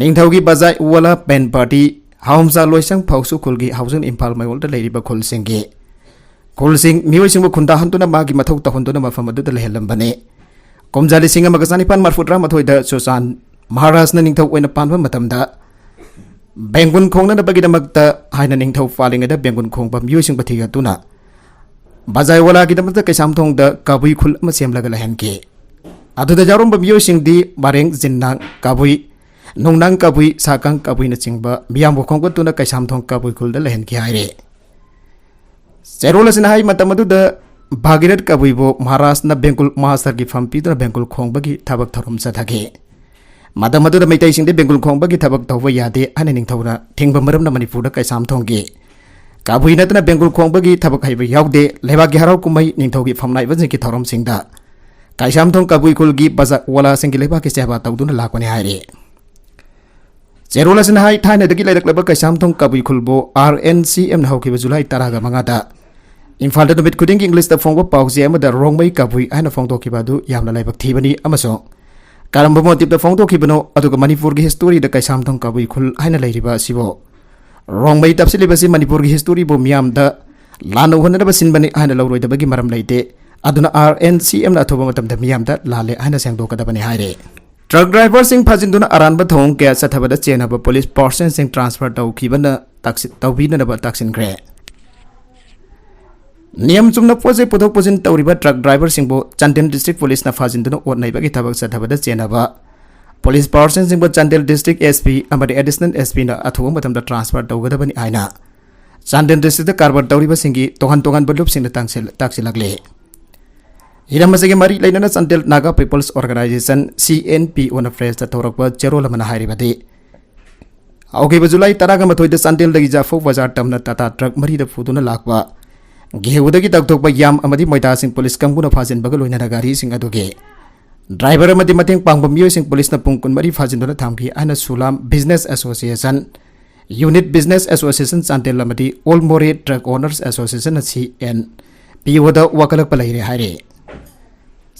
ꯅꯤꯡꯊꯧꯒꯤ ꯕꯖꯥꯏꯋꯥꯂꯥ ꯕꯦꯟ ꯄꯥꯔꯇꯤ ꯍꯥꯎꯝꯁꯥ ꯂꯣꯏꯁꯪ ꯐꯥꯎꯁꯨ ꯈꯨꯜꯒꯤ ꯍꯧꯖꯤꯛ ꯏꯝꯐꯥꯜ ꯃꯌꯣꯜꯗ ꯂꯩꯔꯤꯕ ꯈꯨꯜꯁꯤꯡꯒꯤ ꯈꯨꯜꯁꯤꯡ ꯃꯤꯑꯣꯏꯁꯤꯡꯕꯨ ꯈꯨꯟꯗꯥꯍꯟꯗꯨꯅ ꯃꯥꯒꯤ ꯃꯊꯧ ꯇꯧꯍꯟꯗꯨꯅ ꯃꯐꯝ ꯑꯗꯨꯗ ꯂꯩꯍꯜꯂꯝꯕꯅꯤ꯫ ꯀꯨꯝꯖꯥ ꯂꯤꯁꯤꯡ ꯑꯃꯒ ꯆꯅꯤꯄꯥꯟ ꯃꯔꯐꯨ ꯇꯔꯥꯃꯥꯊꯣꯏꯗ ꯆꯨꯆꯥꯟ ꯃꯍꯥꯔꯥꯖꯅ ꯅꯤꯡꯊꯧ ꯑꯣꯏꯅ ꯄꯥꯟꯕ ꯃꯇꯝꯗ ꯕꯦꯡꯒꯨꯟ ꯈꯣꯡꯅꯅꯕꯒꯤꯗꯃꯛꯇ ꯍꯥꯏꯅ ꯅꯤꯡꯊꯧ ꯄꯥꯜꯂꯤꯉꯩꯗ ꯕꯦꯡꯒꯨꯟ ꯈꯣꯡꯕ ꯃꯤꯑꯣꯏꯁꯤꯡꯕꯨ ꯊꯤꯒꯠꯇꯨꯅ ꯕꯖꯥꯏꯋꯥꯂꯥꯒꯤꯗꯃꯛꯇ ꯀꯩꯁꯥꯝꯊꯣꯡꯗ ꯀꯕꯨꯏ ꯈꯨꯜ ꯑꯃ ꯁꯦꯝꯂꯒ ꯂꯩꯍꯟꯈꯤ꯫ ꯑꯗꯨꯗ ꯌꯥꯎꯔꯝꯕ ꯃꯤꯑꯣꯏꯁꯤꯡꯗꯤ ꯃꯔꯦꯡ ꯖꯤꯟꯅꯥꯡ ꯀꯕꯨꯏ, ꯅꯨꯡꯅꯥꯡ ꯀꯕꯨꯏ, ꯁꯥꯀꯥꯡ ꯀꯕꯨꯏꯅꯆꯤꯡꯕ ꯃꯤꯌꯥꯝꯕꯨ ꯈꯣꯝꯒꯠꯇꯨꯅ ꯀꯩꯁꯥꯝꯊꯣꯡ ꯀꯕꯨꯏ ꯈꯨꯜꯗ ꯂꯩꯍꯟꯈꯤ ꯍꯥꯏꯔꯤ꯫ ꯆꯦꯔꯣꯜ ꯑꯁꯤꯅ ꯍꯥꯏ, ꯃꯇꯝ ꯑꯗꯨꯗ ꯚꯥꯒꯤꯔꯠ ꯀꯕꯨꯏꯕꯨ ꯃꯍꯥꯔꯥꯖꯅ ꯕꯦꯡꯒꯨꯜ ꯃꯥꯁꯇꯔꯒꯤ ꯐꯝ ꯄꯤꯗꯨꯅ ꯕꯦꯡꯒꯨꯜ ꯈꯣꯡꯕꯒꯤ ꯊꯕꯛ ꯊꯧꯔꯝ ꯆꯠꯊꯈꯤ꯫ ꯃꯇꯝ ꯑꯗꯨꯗ ꯃꯩꯇꯩꯁꯤꯡꯗꯤ ꯕꯦꯡꯒꯨꯜ ꯈꯣꯡꯕꯒꯤ ꯊꯕꯛ ꯇꯧꯕ ꯌꯥꯗꯦ ꯍꯥꯏꯅ ꯅꯤꯡꯊꯧꯅ ꯊꯤꯡꯕ ꯃꯔꯝꯅ ꯃꯅꯤꯄꯨꯔꯗ ꯀꯩꯁꯥꯝꯊꯣꯡꯒꯤ ꯀꯕꯨꯏ ꯅꯠꯇꯅ ꯕꯦꯡꯒꯨꯜ ꯈꯣꯡꯕꯒꯤ ꯊꯕꯛ ꯍꯩꯕ ꯌꯥꯎꯗꯦ꯫ ꯂꯩꯕꯥꯛꯀꯤ ꯍꯔꯥꯎ ꯀꯨꯝꯍꯩ, ꯅꯤꯡꯊꯧꯒꯤ ꯐꯝꯅꯥꯏꯕꯁꯤꯡꯒꯤ ꯊꯧꯔꯝꯁꯤꯡꯗ ꯀꯩꯁꯥꯝꯊꯣꯡ ꯀꯕꯨꯏ ꯈꯨꯜꯒꯤ ꯕꯖꯥꯋꯥꯂꯥꯁꯤꯡꯒꯤ ꯂꯩꯕꯥꯛꯀꯤ ꯁꯦꯕꯥ ꯇꯧꯗꯨꯅ ꯂꯥꯛꯄꯅꯤ ꯍꯥꯏꯔꯤ꯫ ꯆꯦꯔꯣꯜ ꯑꯁꯤꯅ ꯍꯥꯏ, ꯊꯥꯏꯅꯗꯒꯤ ꯂꯩꯔꯛꯂꯕ ꯀꯩꯁꯥꯝꯊꯣꯡ ꯀꯕꯨꯏ ꯈꯨꯜꯕꯨ ꯑꯥꯔ ꯑꯦꯟ ꯁꯤ ꯑꯦꯝꯅ ꯍꯧꯈꯤꯕ ꯖꯨꯂꯥꯏ ꯇꯔꯥꯒ ꯃꯉꯥꯗ ꯏꯝꯐꯥꯜꯗ ꯅꯨꯃꯤꯠ ꯈꯨꯗꯤꯡꯒꯤ ꯏꯪꯂꯤꯁꯇ ꯐꯣꯡꯕ ꯄꯥꯎꯆꯦ ꯑꯃꯗ ꯔꯣꯡꯃꯩ ꯀꯕꯨꯏ ꯍꯥꯏꯅ ꯐꯣꯡꯗꯣꯛꯈꯤꯕ ꯑꯗꯨ ꯌꯥꯝꯅ ꯂꯥꯏꯕꯛ ꯊꯤꯕꯅꯤ ꯑꯃꯁꯨꯡ ꯀꯔꯝꯕ ꯃꯣꯇꯤꯞꯇ ꯐꯣꯡꯗꯣꯛꯈꯤꯕꯅꯣ, ꯑꯗꯨꯒ ꯃꯅꯤꯄꯨꯔꯒꯤ ꯍꯤꯁꯇꯣꯔꯤꯗ ꯀꯩꯁꯥꯝꯊꯣꯡ ꯀꯕꯨꯏ ꯈꯨꯜ ꯍꯥꯏꯅ ꯂꯩꯔꯤꯕ ꯑꯁꯤꯕꯨ ꯔꯣꯡꯃꯩ ꯇꯞꯁꯤꯜꯂꯤꯕꯁꯤ ꯃꯅꯤꯄꯨꯔꯒꯤ ꯍꯤꯁꯇꯣꯔꯤꯕꯨ ꯃꯤꯌꯥꯝꯗ ꯂꯥꯟꯅ ꯎꯍꯟꯅꯕ ꯁꯤꯟꯕꯅꯤ ꯍꯥꯏꯅ ꯂꯧꯔꯣꯏꯗꯕꯒꯤ ꯃꯔꯝ ꯂꯩꯇꯦ꯫ ꯑꯗꯨꯅ ꯑꯥꯔ ꯑꯦꯟ ꯁꯤ ꯑꯦꯝꯅ ꯑꯊꯨꯕ ꯃꯇꯝꯗ ꯃꯤꯌꯥꯝꯗ ꯂꯥꯜꯂꯦ ꯍꯥꯏꯅ ꯁꯦꯡꯗꯣꯛꯀꯗꯕꯅꯤ ꯍꯥꯏꯔꯤ꯫ ꯇ꯭ꯔꯛ ꯗ꯭ꯔꯥꯏꯚꯔꯁꯤꯡ ꯐꯥꯖꯤꯟꯗꯨꯅ ꯑꯔꯥꯟꯕ ꯊꯧꯑꯣꯡ ꯀꯌꯥ ꯆꯠꯊꯕꯗ ꯆꯦꯟꯅꯕ ꯄꯨꯂꯤꯁ ꯄꯥꯔꯁꯟꯁꯤꯡ ꯇ꯭ꯔꯥꯟꯁꯐꯔ ꯇꯧꯈꯤꯕꯅ ꯇꯥꯛꯁꯤ-, ꯇꯧꯕꯤꯅꯅꯕ ꯇꯥꯛꯁꯤꯟꯈ꯭ꯔꯦ꯫ ꯅꯤꯌꯝ ꯆꯨꯝꯅ ꯄꯣꯠ ꯆꯩ ꯄꯨꯊꯣꯛ ꯄꯨꯁꯤꯟ ꯇꯧꯔꯤꯕ ꯇ꯭ꯔꯛ ꯗ꯭ꯔꯥꯏꯚꯔꯁꯤꯡꯕꯨ ꯆꯥꯟꯗꯦꯜ ꯗꯤꯁꯇ꯭ꯔꯤꯛ ꯄꯨꯂꯤꯁꯅ ꯐꯥꯖꯤꯟꯗꯨꯅ ꯑꯣꯠ ꯅꯩꯕꯒꯤ ꯊꯕꯛ ꯆꯠꯊꯕꯗ ꯆꯦꯟꯅꯕ ꯄꯨꯂꯤꯁ ꯄꯥꯔꯁꯟꯁꯤꯡꯕꯨ ꯆꯥꯟꯗꯦꯜ ꯗꯤꯁꯇ꯭ꯔꯤꯛ ꯑꯦꯁ ꯄꯤ ꯑꯃꯗꯤ ꯑꯦꯗꯤꯁꯅꯦꯜ ꯑꯦꯁ ꯄꯤꯅ ꯑꯊꯨꯕ ꯃꯇꯝꯗ ꯇ꯭ꯔꯥꯟꯁꯐꯔ ꯇꯧꯒꯗꯕꯅꯤ ꯍꯥꯏꯅ ꯆꯥꯟꯗꯦꯜ ꯗꯤꯁꯇ꯭ꯔꯤꯛꯇ ꯀꯔꯕꯥꯔ ꯇꯧꯔꯤꯕꯁꯤꯡꯒꯤ ꯇꯣꯉꯥꯟ ꯇꯣꯉꯥꯟꯕ ꯂꯨꯞꯁꯤꯡꯅ ꯇꯥꯡꯁꯤꯜ-, ꯇꯥꯛꯁꯤꯜꯂꯛꯂꯤ꯫ ꯍꯤꯔꯝ ꯑꯁꯤꯒꯤ ꯃꯔꯤ ꯂꯩꯅꯅ Chandel Naga peoples organization, C N P O ꯄ꯭ꯔꯦꯁꯇ ꯊꯣꯔꯛꯄ ꯆꯦꯔꯣꯜ ꯑꯃꯅ ꯍꯥꯏꯔꯤꯕꯗꯤ, ꯍꯧꯈꯤꯕ ꯖꯨꯂꯥꯏ ꯇꯔꯥꯒ ꯃꯥꯊꯣꯏꯗ ꯆꯥꯟꯗꯦꯜꯗꯒꯤ ꯖꯥꯐꯧ ꯕꯖꯥꯔ ꯇꯝꯅ ꯇꯥꯇꯥ ꯇ꯭ꯔꯛ ꯃꯔꯤꯗ ꯄꯨꯗꯨꯅ ꯂꯥꯛꯄ ꯒꯦꯍꯨꯗꯒꯤ ꯇꯧꯊꯣꯛꯄ ꯌꯥꯝ ꯑꯃꯗꯤ ꯃꯣꯏꯗꯥꯁꯤꯡ ꯄꯨꯂꯤꯁ ꯀꯥꯡꯕꯨꯅ ꯐꯥꯖꯤꯟꯕꯒ ꯂꯣꯏꯅꯅ ꯒꯥꯔꯤꯁꯤꯡ ꯑꯗꯨꯒꯤ ꯗ꯭ꯔꯥꯏꯚꯔ ꯑꯃꯗꯤ ꯃꯇꯦꯡ ꯄꯥꯡꯕ ꯃꯤꯑꯣꯏꯁꯤꯡ ꯄꯨꯂꯤꯁꯅ ꯄꯨꯡ ꯀꯨꯟꯃꯔꯤ ꯐꯥꯖꯤꯟꯗꯨꯅ ꯊꯝꯈꯤ ꯍꯥꯏꯅ ꯁꯨꯂꯥꯝ business association, unit business association Chandel ꯑꯃꯗꯤ ꯑꯣꯜ ꯃꯣꯔꯦ ꯇ꯭ꯔꯛ ꯑꯣꯅꯔꯁ ꯑꯦꯁꯣꯁꯤꯌꯦꯁꯟꯅ ꯁꯤ ꯑꯦꯟ ꯄꯤ ꯑꯣꯗ ꯋꯥꯀꯠꯂꯛꯄ ꯂꯩꯔꯦ ꯍꯥꯏꯔꯦ꯫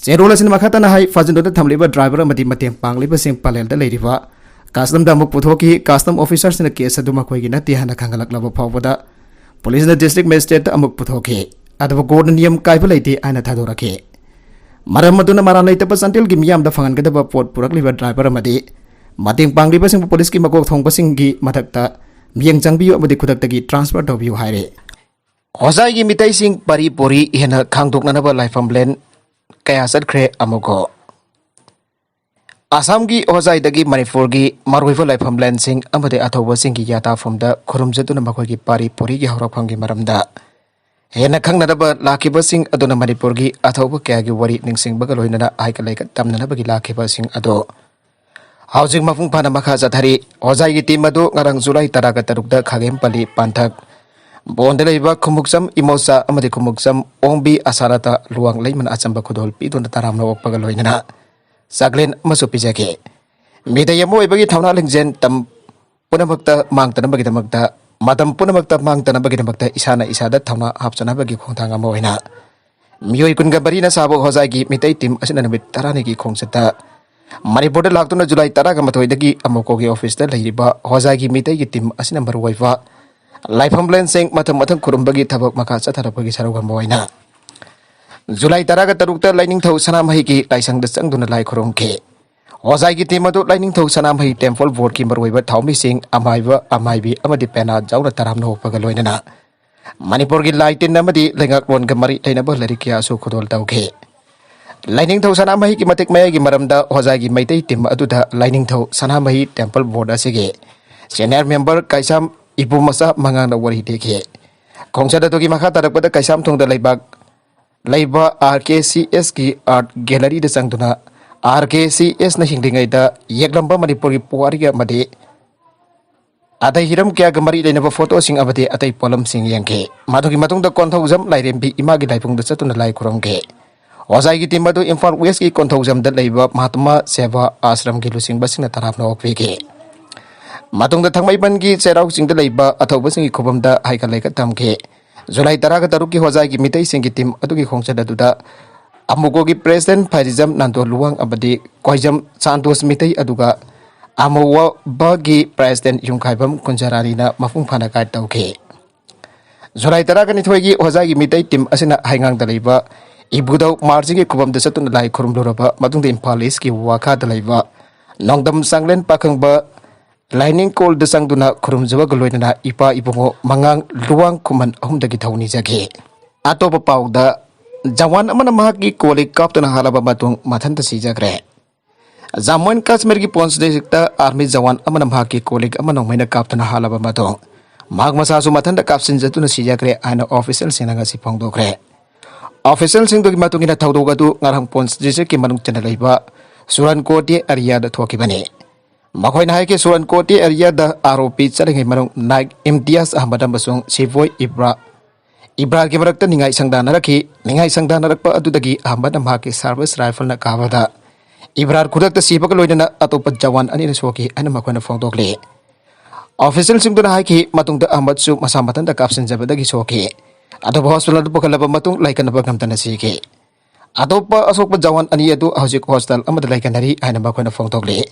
ꯆꯦꯔꯣꯜ ꯑꯁꯤꯅ ꯃꯈꯥ ꯇꯥꯅ ꯍꯥꯏ, ꯐꯥꯖꯤꯟꯗꯨꯅ ꯊꯝꯂꯤꯕ ꯗ꯭ꯔꯥꯏꯚꯔ ꯑꯃꯗꯤ ꯃꯇꯦꯡ ꯄꯥꯡꯂꯤꯕꯁꯤꯡ ꯄꯂꯦꯜꯗ ꯂꯩꯔꯤꯕ ꯀꯁꯇꯝꯗ ꯑꯃꯨꯛ ꯄꯨꯊꯣꯛꯈꯤ꯫ ꯀꯁꯇꯝ ꯑꯣꯐꯤꯁꯔꯁꯤꯡꯅ ꯀꯦꯁ ꯑꯗꯨ ꯃꯈꯣꯏꯒꯤ ꯅꯠꯇꯦ ꯍꯥꯏꯅ ꯈꯪꯍꯜꯂꯛꯂꯕ ꯐꯥꯎꯕꯗ ꯄꯨꯂꯤꯁꯅ ꯗꯤꯁꯇ꯭ꯔꯤꯛ ꯃꯦꯖꯤꯁꯇ꯭ꯔꯦꯠꯇ ꯑꯃꯨꯛ ꯄꯨꯊꯣꯛꯈꯤ꯫ ꯑꯗꯨꯕꯨ ꯀꯣꯔꯠꯅ ꯅꯤꯌꯝ ꯀꯥꯏꯕ ꯂꯩꯇꯦ ꯍꯥꯏꯅ ꯊꯥꯗꯣꯔꯛꯈꯤ꯫ ꯃꯔꯝ ꯑꯗꯨꯅ ꯃꯔꯥꯜ ꯂꯩꯇꯕ ꯆꯥꯟꯗꯦꯜꯒꯤ ꯃꯤꯌꯥꯝꯗ ꯐꯪꯍꯟꯒꯗꯕ ꯄꯣꯠ ꯄꯨꯔꯛꯂꯤꯕ ꯗ꯭ꯔꯥꯏꯚꯔ ꯑꯃꯗꯤ ꯃꯇꯦꯡ ꯄꯥꯡꯂꯤꯕꯁꯤꯡꯕꯨ ꯄꯨꯂꯤꯁꯀꯤ ꯃꯀꯣꯛ ꯊꯣꯡꯕꯁꯤꯡꯒꯤ ꯃꯊꯛꯇ ꯃꯤꯠꯌꯦꯡ ꯆꯪꯕꯤꯌꯨ ꯑꯃꯗꯤ ꯈꯨꯗꯛꯇꯒꯤ ꯇ꯭ꯔꯥꯟꯁꯐꯔ ꯇꯧꯕꯤꯌꯨ ꯍꯥꯏꯔꯦ꯫ ꯍꯣꯖꯥꯏꯒꯤ ꯃꯤꯇꯩꯁꯤꯡ ꯄꯥꯔꯤ ꯄꯨꯔꯤ ꯍꯦꯟꯅ ꯈꯥꯡꯗꯣꯛꯅꯅꯕ ꯂꯥꯏꯐꯝ ꯂꯦꯟ ꯀꯌꯥ ꯆꯠꯈ꯭ꯔꯦ ꯑꯃꯨꯛꯀꯣ꯫ ꯑꯁꯥꯝꯒꯤ ꯍꯣꯖꯥꯏꯗꯒꯤ ꯃꯅꯤꯄꯨꯔꯒꯤ ꯃꯔꯨꯑꯣꯏꯕ ꯂꯥꯏꯐꯝ ꯂꯦꯟꯁꯤꯡ ꯑꯃꯗꯤ ꯑꯊꯧꯕꯁꯤꯡꯒꯤ ꯌꯥꯇꯥꯐꯝꯗ ꯈꯨꯔꯨꯝꯖꯗꯨꯅ ꯃꯈꯣꯏꯒꯤ ꯄꯥꯔꯤ ꯄꯨꯔꯤꯒꯤ ꯍꯧꯔꯛꯐꯝꯒꯤ ꯃꯔꯝꯗ ꯍꯦꯟꯅ ꯈꯪꯅꯅꯕ ꯂꯥꯛꯈꯤꯕꯁꯤꯡ ꯑꯗꯨꯅ ꯃꯅꯤꯄꯨꯔꯒꯤ ꯑꯊꯧꯕ ꯀꯌꯥꯒꯤ ꯋꯥꯔꯤ ꯅꯤꯡꯁꯤꯡꯕꯒ ꯂꯣꯏꯅꯅ ꯍꯥꯏꯒꯠ ꯂꯩꯒꯠ ꯇꯝꯅꯅꯕꯒꯤ ꯂꯥꯛꯈꯤꯕꯁꯤꯡ ꯑꯗꯨ ꯍꯧꯖꯤꯛ ꯃꯄꯨꯡ ꯐꯥꯅ ꯃꯈꯥ ꯆꯠꯊꯔꯤ꯫ ꯍꯣꯖꯥꯏꯒꯤ ꯇꯤꯝ ꯑꯗꯨ ꯉꯔꯥꯡ ꯖꯨꯂꯥꯏ ꯇꯔꯥꯒ ꯇꯔꯨꯛꯇ ꯈꯥꯒꯦꯝꯄꯜꯂꯤ ꯄꯥꯟꯊꯛ ꯕꯣꯟꯗ ꯂꯩꯕ ꯈꯨꯃꯨꯛꯆꯝ ꯏꯃꯣꯆꯥ ꯑꯃꯗꯤ ꯈꯨꯃꯨꯛꯆꯝ ꯑꯣꯡꯕꯤ ꯑꯁꯥꯔꯥꯇ ꯂꯨꯋꯥꯡ ꯂꯩꯃꯅ ꯑꯆꯝꯕ ꯈꯨꯗꯣꯜ ꯄꯤꯗꯨꯅ ꯇꯔꯥꯝꯅ ꯑꯣꯛꯄꯒ ꯂꯣꯏꯅꯅ ꯆꯥꯛꯂꯦꯟ ꯑꯃꯁꯨ ꯄꯤꯖꯈꯤ꯫ ꯃꯤꯇꯩ ꯑꯃ ꯑꯣꯏꯕꯒꯤ ꯊꯧꯅꯥ ꯂꯤꯡꯖꯦꯜ ꯇꯝ ꯄꯨꯝꯅꯃꯛꯇ ꯃꯥꯡꯗꯅꯕꯒꯤꯗꯃꯛꯇ, ꯃꯇꯝ ꯄꯨꯝꯅꯃꯛꯇ ꯃꯥꯡꯗꯅꯕꯒꯤꯗꯃꯛꯇ ꯏꯁꯥꯅ ꯏꯁꯥꯗ ꯊꯧꯅꯥ ꯍꯥꯞꯆꯅꯕꯒꯤ ꯈꯣꯡꯊꯥꯡ ꯑꯃ ꯑꯣꯏꯅ ꯃꯤꯑꯣꯏ ꯀꯨꯟꯒ ꯃꯔꯤꯅ ꯁꯥꯕ ꯍꯣꯖꯥꯏꯒꯤ ꯃꯤꯇꯩ ꯇꯤꯝ ꯑꯁꯤꯅ ꯅꯨꯃꯤꯠ ꯇꯔꯥꯅꯤꯒꯤ ꯈꯣꯡꯆꯠꯇ ꯃꯅꯤꯄꯨꯔꯗ ꯂꯥꯛꯇꯨꯅ ꯖꯨꯂꯥꯏ ꯇꯔꯥꯒ ꯃꯥꯊꯣꯏꯗꯒꯤ ꯑꯃꯨꯀꯣꯒꯤ ꯑꯣꯐꯤꯁꯇ ꯂꯩꯔꯤꯕ ꯍꯣꯖꯥꯏꯒꯤ ꯃꯤꯇꯩꯒꯤ ꯇꯤꯝ ꯑꯁꯤꯅ ꯃꯔꯨꯑꯣꯏꯕ ꯂꯥꯏꯐꯝ ꯂꯦꯟꯁꯤꯡ ꯃꯊꯪ ꯃꯊꯪ ꯈꯨꯔꯨꯝꯕꯒꯤ ꯊꯕꯛ ꯃꯈꯥ ꯆꯠꯊꯔꯛꯄꯒꯤ ꯁꯔꯨꯛ ꯑꯃ ꯑꯣꯏꯅ ꯖꯨꯂꯥꯏ ꯇꯔꯥꯒ ꯇꯔꯨꯛꯇ ꯂꯥꯏꯅꯤꯡꯊꯧ ꯁꯅꯥꯃꯍꯤꯒꯤ ꯂꯥꯏꯁꯪꯗ ꯆꯪꯗꯨꯅ ꯂꯥꯏ ꯈꯨꯔꯨꯝꯈꯤ꯫ ꯍꯣꯖꯥꯏꯒꯤ ꯇꯤꯝ ꯑꯗꯨ ꯂꯥꯏꯅꯤꯡꯊꯧ ꯁꯅꯥꯃꯍꯤ ꯇꯦꯝꯄꯜ ꯕꯣꯔꯗꯀꯤ ꯃꯔꯨꯑꯣꯏꯕ ꯊꯧꯃꯤꯁꯤꯡ ꯑꯃꯥꯏꯕ, ꯑꯃꯥꯏꯕꯤ ꯑꯃꯗꯤ ꯄꯦꯅꯥ ꯌꯥꯎꯅ ꯇꯔꯥꯝꯅ ꯑꯣꯛꯄꯒ ꯂꯣꯏꯅꯅ ꯃꯅꯤꯄꯨꯔꯒꯤ ꯂꯥꯏ ꯇꯤꯟ ꯑꯃꯗꯤ ꯂꯩꯉꯥꯛꯂꯣꯟꯒ ꯃꯔꯤ ꯂꯩꯅꯕ ꯂꯥꯏꯔꯤꯛ ꯀꯌꯥꯁꯨ ꯈꯨꯗꯣꯜ ꯇꯧꯈꯤ꯫ ꯂꯥꯏꯅꯤꯡꯊꯧ ꯁꯅꯥꯃꯍꯤꯒꯤ ꯃꯇꯤꯛ ꯃꯌꯥꯏꯒꯤ ꯃꯔꯝꯗ ꯍꯣꯖꯥꯏꯒꯤ ꯃꯩꯇꯩ ꯇꯤꯝ ꯑꯗꯨꯗ ꯂꯥꯏꯅꯤꯡꯊꯧ ꯁꯅꯥꯃꯍꯤ ꯇꯦꯝꯄꯜ ꯕꯣꯔꯗ ꯑꯁꯤꯒꯤ ꯁꯦꯅꯤꯌꯔ ꯃꯦꯝꯕꯔ ꯀꯩꯁꯥꯝ ꯏꯕꯣꯃꯆꯥ ꯃꯉꯥꯡꯅ ꯋꯥꯔꯤ ꯂꯤꯈꯤ꯫ ꯈꯣꯡꯆꯠ ꯑꯗꯨꯒꯤ ꯃꯈꯥ ꯇꯥꯔꯛꯄꯗ ꯀꯩꯁꯥꯝꯊꯣꯡꯗ ꯂꯩꯕꯥꯛ ꯂꯩꯕ ꯑꯥꯔ ꯀꯦ ꯁꯤ ꯑꯦꯁꯀꯤ ꯑꯥꯔꯠ ꯒꯦꯂꯔꯤꯗ ꯆꯪꯗꯨꯅ ꯑꯥꯔ ꯀꯦ ꯁꯤ ꯑꯦꯁꯅ ꯍꯤꯡꯂꯤꯉꯩꯗ ꯌꯦꯛꯂꯝꯕ ꯃꯅꯤꯄꯨꯔꯒꯤ ꯄꯨꯋꯥꯔꯤ ꯑꯃꯗꯤ ꯑꯇꯩ ꯍꯤꯔꯝ ꯀꯌꯥꯒ ꯃꯔꯤ ꯂꯩꯅꯕ ꯐꯣꯇꯣꯁꯤꯡ ꯑꯃꯗꯤ ꯑꯇꯩ ꯄꯣꯠꯂꯝꯁꯤꯡ ꯌꯦꯡꯈꯤ꯫ ꯃꯗꯨꯒꯤ ꯃꯇꯨꯡꯗ ꯀꯣꯟꯊꯧꯖꯝ ꯂꯥꯏꯔꯦꯝꯕꯤ ꯏꯃꯥꯒꯤ ꯂꯥꯏꯕꯨꯡꯗ ꯆꯠꯇꯨꯅ ꯂꯥꯏ ꯈꯨꯔꯨꯝꯈꯤ꯫ ꯍꯣꯖꯥꯏꯒꯤ ꯇꯤꯝ ꯑꯗꯨ ꯏꯝꯐꯥꯜ ꯋꯦꯁꯀꯤ ꯀꯣꯟꯊꯧꯖꯝꯗ ꯂꯩꯕ ꯃꯍꯥꯇꯃꯥ ꯁꯦꯕꯥ ꯑꯥꯁ꯭ꯔꯝꯒꯤ ꯂꯨꯆꯤꯡꯕꯁꯤꯡꯅ ꯇꯔꯥꯝꯅ ꯑꯣꯛꯄꯤꯈꯤ꯫ ꯃꯇꯨꯡꯗ ꯊꯥꯡꯃꯩꯕꯟꯒꯤ ꯆꯩꯔꯥꯎ ꯆꯤꯡꯗ ꯂꯩꯕ ꯑꯊꯧꯕꯁꯤꯡꯒꯤ ꯈꯨꯕꯝꯗ ꯍꯩꯀꯠ ꯂꯩꯀꯠ ꯇꯝꯈꯤ꯫ ꯖꯨꯂꯥꯏ ꯇꯔꯥꯒ ꯇꯔꯨꯛꯀꯤ ꯍꯣꯖꯥꯏꯒꯤ ꯃꯤꯇꯩꯁꯤꯡꯒꯤ ꯇꯤꯝ ꯑꯗꯨꯒꯤ ꯈꯣꯡꯆꯠ ꯑꯗꯨꯗ ꯑꯃꯨꯒꯣꯒꯤ ꯄ꯭ꯔꯦꯁꯤꯗꯦꯟ ꯐꯥꯏꯔꯤꯖꯝ ꯅꯥꯟꯗꯣ ꯂꯨꯋꯥꯡ ꯑꯃꯗꯤ ꯀꯣꯏꯖꯝ ꯁꯥꯟꯇꯣꯁ ꯃꯤꯇꯩ, ꯑꯗꯨꯒ ꯑꯃꯨꯋꯥꯕꯒꯤ ꯄ꯭ꯔꯦꯁꯤꯗꯦꯟ ꯌꯨꯝꯈꯥꯏꯕꯝ ꯀꯨꯟꯖꯔꯥꯅꯤꯅ ꯃꯄꯨꯡ ꯐꯥꯅ ꯒꯥꯏꯗ ꯇꯧꯈꯤ꯫ ꯖꯨꯂꯥꯏ ꯇꯔꯥꯒ ꯅꯤꯊꯣꯏꯒꯤ ꯍꯣꯖꯥꯏꯒꯤ ꯃꯤꯇꯩ ꯇꯤꯝ ꯑꯁꯤꯅ ꯍꯩꯉꯥꯡꯗ ꯂꯩꯕ ꯏꯕꯨꯙꯧ ꯃꯥꯔꯖꯤꯡꯒꯤ ꯈꯨꯕꯝꯗ ꯆꯠꯇꯨꯅ ꯂꯥꯏ ꯈꯨꯔꯨꯝꯂꯨꯔꯕ ꯃꯇꯨꯡꯗ ꯏꯝꯐꯥꯜ ꯏꯁꯀꯤ ꯋꯥꯈꯥꯗ ꯂꯩꯕ ꯅꯣꯡꯗꯝ ꯆꯥꯡꯂꯦꯟ ꯄꯥꯈꯪꯕ ꯂꯥꯏꯅꯤꯡ ꯀꯣꯜꯗ ꯆꯪꯗꯨꯅ ꯈꯨꯔꯨꯝꯖꯕꯒ ꯂꯣꯏꯅꯅ ꯏꯄꯥ ꯏꯕꯨꯡꯉꯣ ꯃꯉꯥꯡ ꯂꯨꯋꯥꯡ ꯈꯨꯃꯟ ꯑꯍꯨꯝꯗꯒꯤ ꯊꯧꯅꯤꯖꯈꯤ꯫ ꯑꯇꯣꯞꯄ ꯄꯥꯎꯗ, ꯖꯋꯥꯟ ꯑꯃꯅ ꯃꯍꯥꯛꯀꯤ ꯀꯣꯂꯤꯛ ꯀꯥꯞꯇꯨꯅ ꯍꯥꯠꯂꯕ ꯃꯇꯨꯡ ꯃꯊꯟꯇ ꯁꯤꯖꯈ꯭ꯔꯦ꯫ Jammu and ꯀꯥꯁꯃꯤꯔꯒꯤ ꯄꯣꯟꯁ district army Jawan ꯑꯃꯅ ꯃꯍꯥꯛꯀꯤ ꯀꯣꯂꯤꯛ ꯑꯃ ꯅꯣꯡꯃꯩꯅ ꯀꯥꯞꯇꯨꯅ ꯍꯥꯠꯂꯕ ꯃꯇꯨꯡ ꯃꯍꯥꯛ ꯃꯁꯥꯁꯨ ꯃꯊꯟꯇ ꯀꯥꯞꯁꯤꯟꯖꯗꯨꯅ ꯁꯤꯖꯈ꯭ꯔꯦ ꯍꯥꯏꯅ ꯑꯣꯐꯤꯁꯤꯌꯦꯜꯁꯤꯡꯅ ꯉꯁꯤ ꯐꯣꯡꯗꯣꯛꯈ꯭ꯔꯦ꯫ ꯑꯣꯐꯤꯁꯤꯌꯦꯜꯁꯤꯡꯗꯨꯒꯤ ꯃꯇꯨꯡ ꯏꯟꯅ ꯊꯧꯗꯣꯛ ꯑꯗꯨ ꯉꯔꯥꯡ ꯄꯣꯟꯁ ꯗꯤꯁꯇ꯭ꯔꯤꯛꯀꯤ ꯃꯅꯨꯡ ꯆꯟꯅ ꯂꯩꯕ ꯁꯨꯔꯟꯀꯣꯇꯤ ꯑꯦꯔꯤꯌꯥꯗ ꯊꯣꯛꯈꯤꯕꯅꯤ꯫ ꯃꯈꯣꯏꯅ ꯍꯥꯏꯈꯤ, ꯁꯨꯔꯟꯀꯣꯇꯤ ꯑꯦꯔꯤꯌꯥꯗ ꯑꯥꯔ ꯑꯣ ꯄꯤ ꯆꯠꯂꯤꯉꯩ ꯃꯅꯨꯡ ꯅꯥꯏꯛ ꯏꯝꯇꯤꯌꯥꯖ ꯑꯍꯃꯗ ꯑꯃꯁꯨꯡ ꯁꯤꯕꯣꯏ ꯏꯕ꯭ꯔꯥ ꯏꯕ꯭ꯔꯥꯔꯒꯤ ꯃꯔꯛꯇ ꯅꯤꯡꯉꯥꯏ ꯁꯪꯗꯥꯅꯔꯛꯈꯤ꯫ ꯅꯤꯡꯉꯥꯏ ꯁꯪꯗꯥꯅꯔꯛꯄ ꯑꯗꯨꯗꯒꯤ ꯑꯍꯃꯗꯅ ꯃꯍꯥꯛꯀꯤ ꯁꯥꯔꯚꯤꯁ ꯔꯥꯏꯐꯜꯅ ꯀꯥꯞꯄꯗ ꯏꯕ꯭ꯔꯥꯔ ꯈꯨꯗꯛꯇ ꯁꯤꯕꯒ ꯂꯣꯏꯅꯅ ꯑꯇꯣꯞꯄ ꯖꯋꯥꯟ ꯑꯅꯤꯅ ꯁꯣꯛꯈꯤ ꯍꯥꯏꯅ ꯃꯈꯣꯏꯅ ꯐꯣꯡꯗꯣꯛꯂꯤ꯫ ꯑꯣꯐꯤꯁꯤꯌꯦꯜꯁꯤꯡꯗꯨꯅ ꯍꯥꯏꯈꯤ, ꯃꯇꯨꯡꯗ ꯑꯍꯃꯗꯁꯨ ꯃꯁꯥ ꯃꯊꯟꯇ ꯀꯥꯞꯁꯤꯟꯖꯕꯗꯒꯤ ꯁꯣꯛꯈꯤ, ꯑꯗꯨꯕꯨ ꯍꯣꯁꯄꯤꯇꯥꯜꯗ ꯄꯨꯈꯠꯂꯕ ꯃꯇꯨꯡ ꯂꯥꯏꯀꯠꯅꯕ ꯉꯝꯗꯅ ꯁꯤꯈꯤ꯫ ꯑꯇꯣꯞꯄ ꯑꯁꯣꯛꯄ ꯖꯋꯥꯟ ꯑꯅꯤ ꯑꯗꯨ ꯍꯧꯖꯤꯛ ꯍꯣꯁꯄꯤꯇꯥꯜ ꯑꯃꯗ ꯂꯥꯏꯀꯠꯅꯔꯤ ꯍꯥꯏꯅ ꯃꯈꯣꯏꯅ ꯐꯣꯡꯗꯣꯛꯂꯤ꯫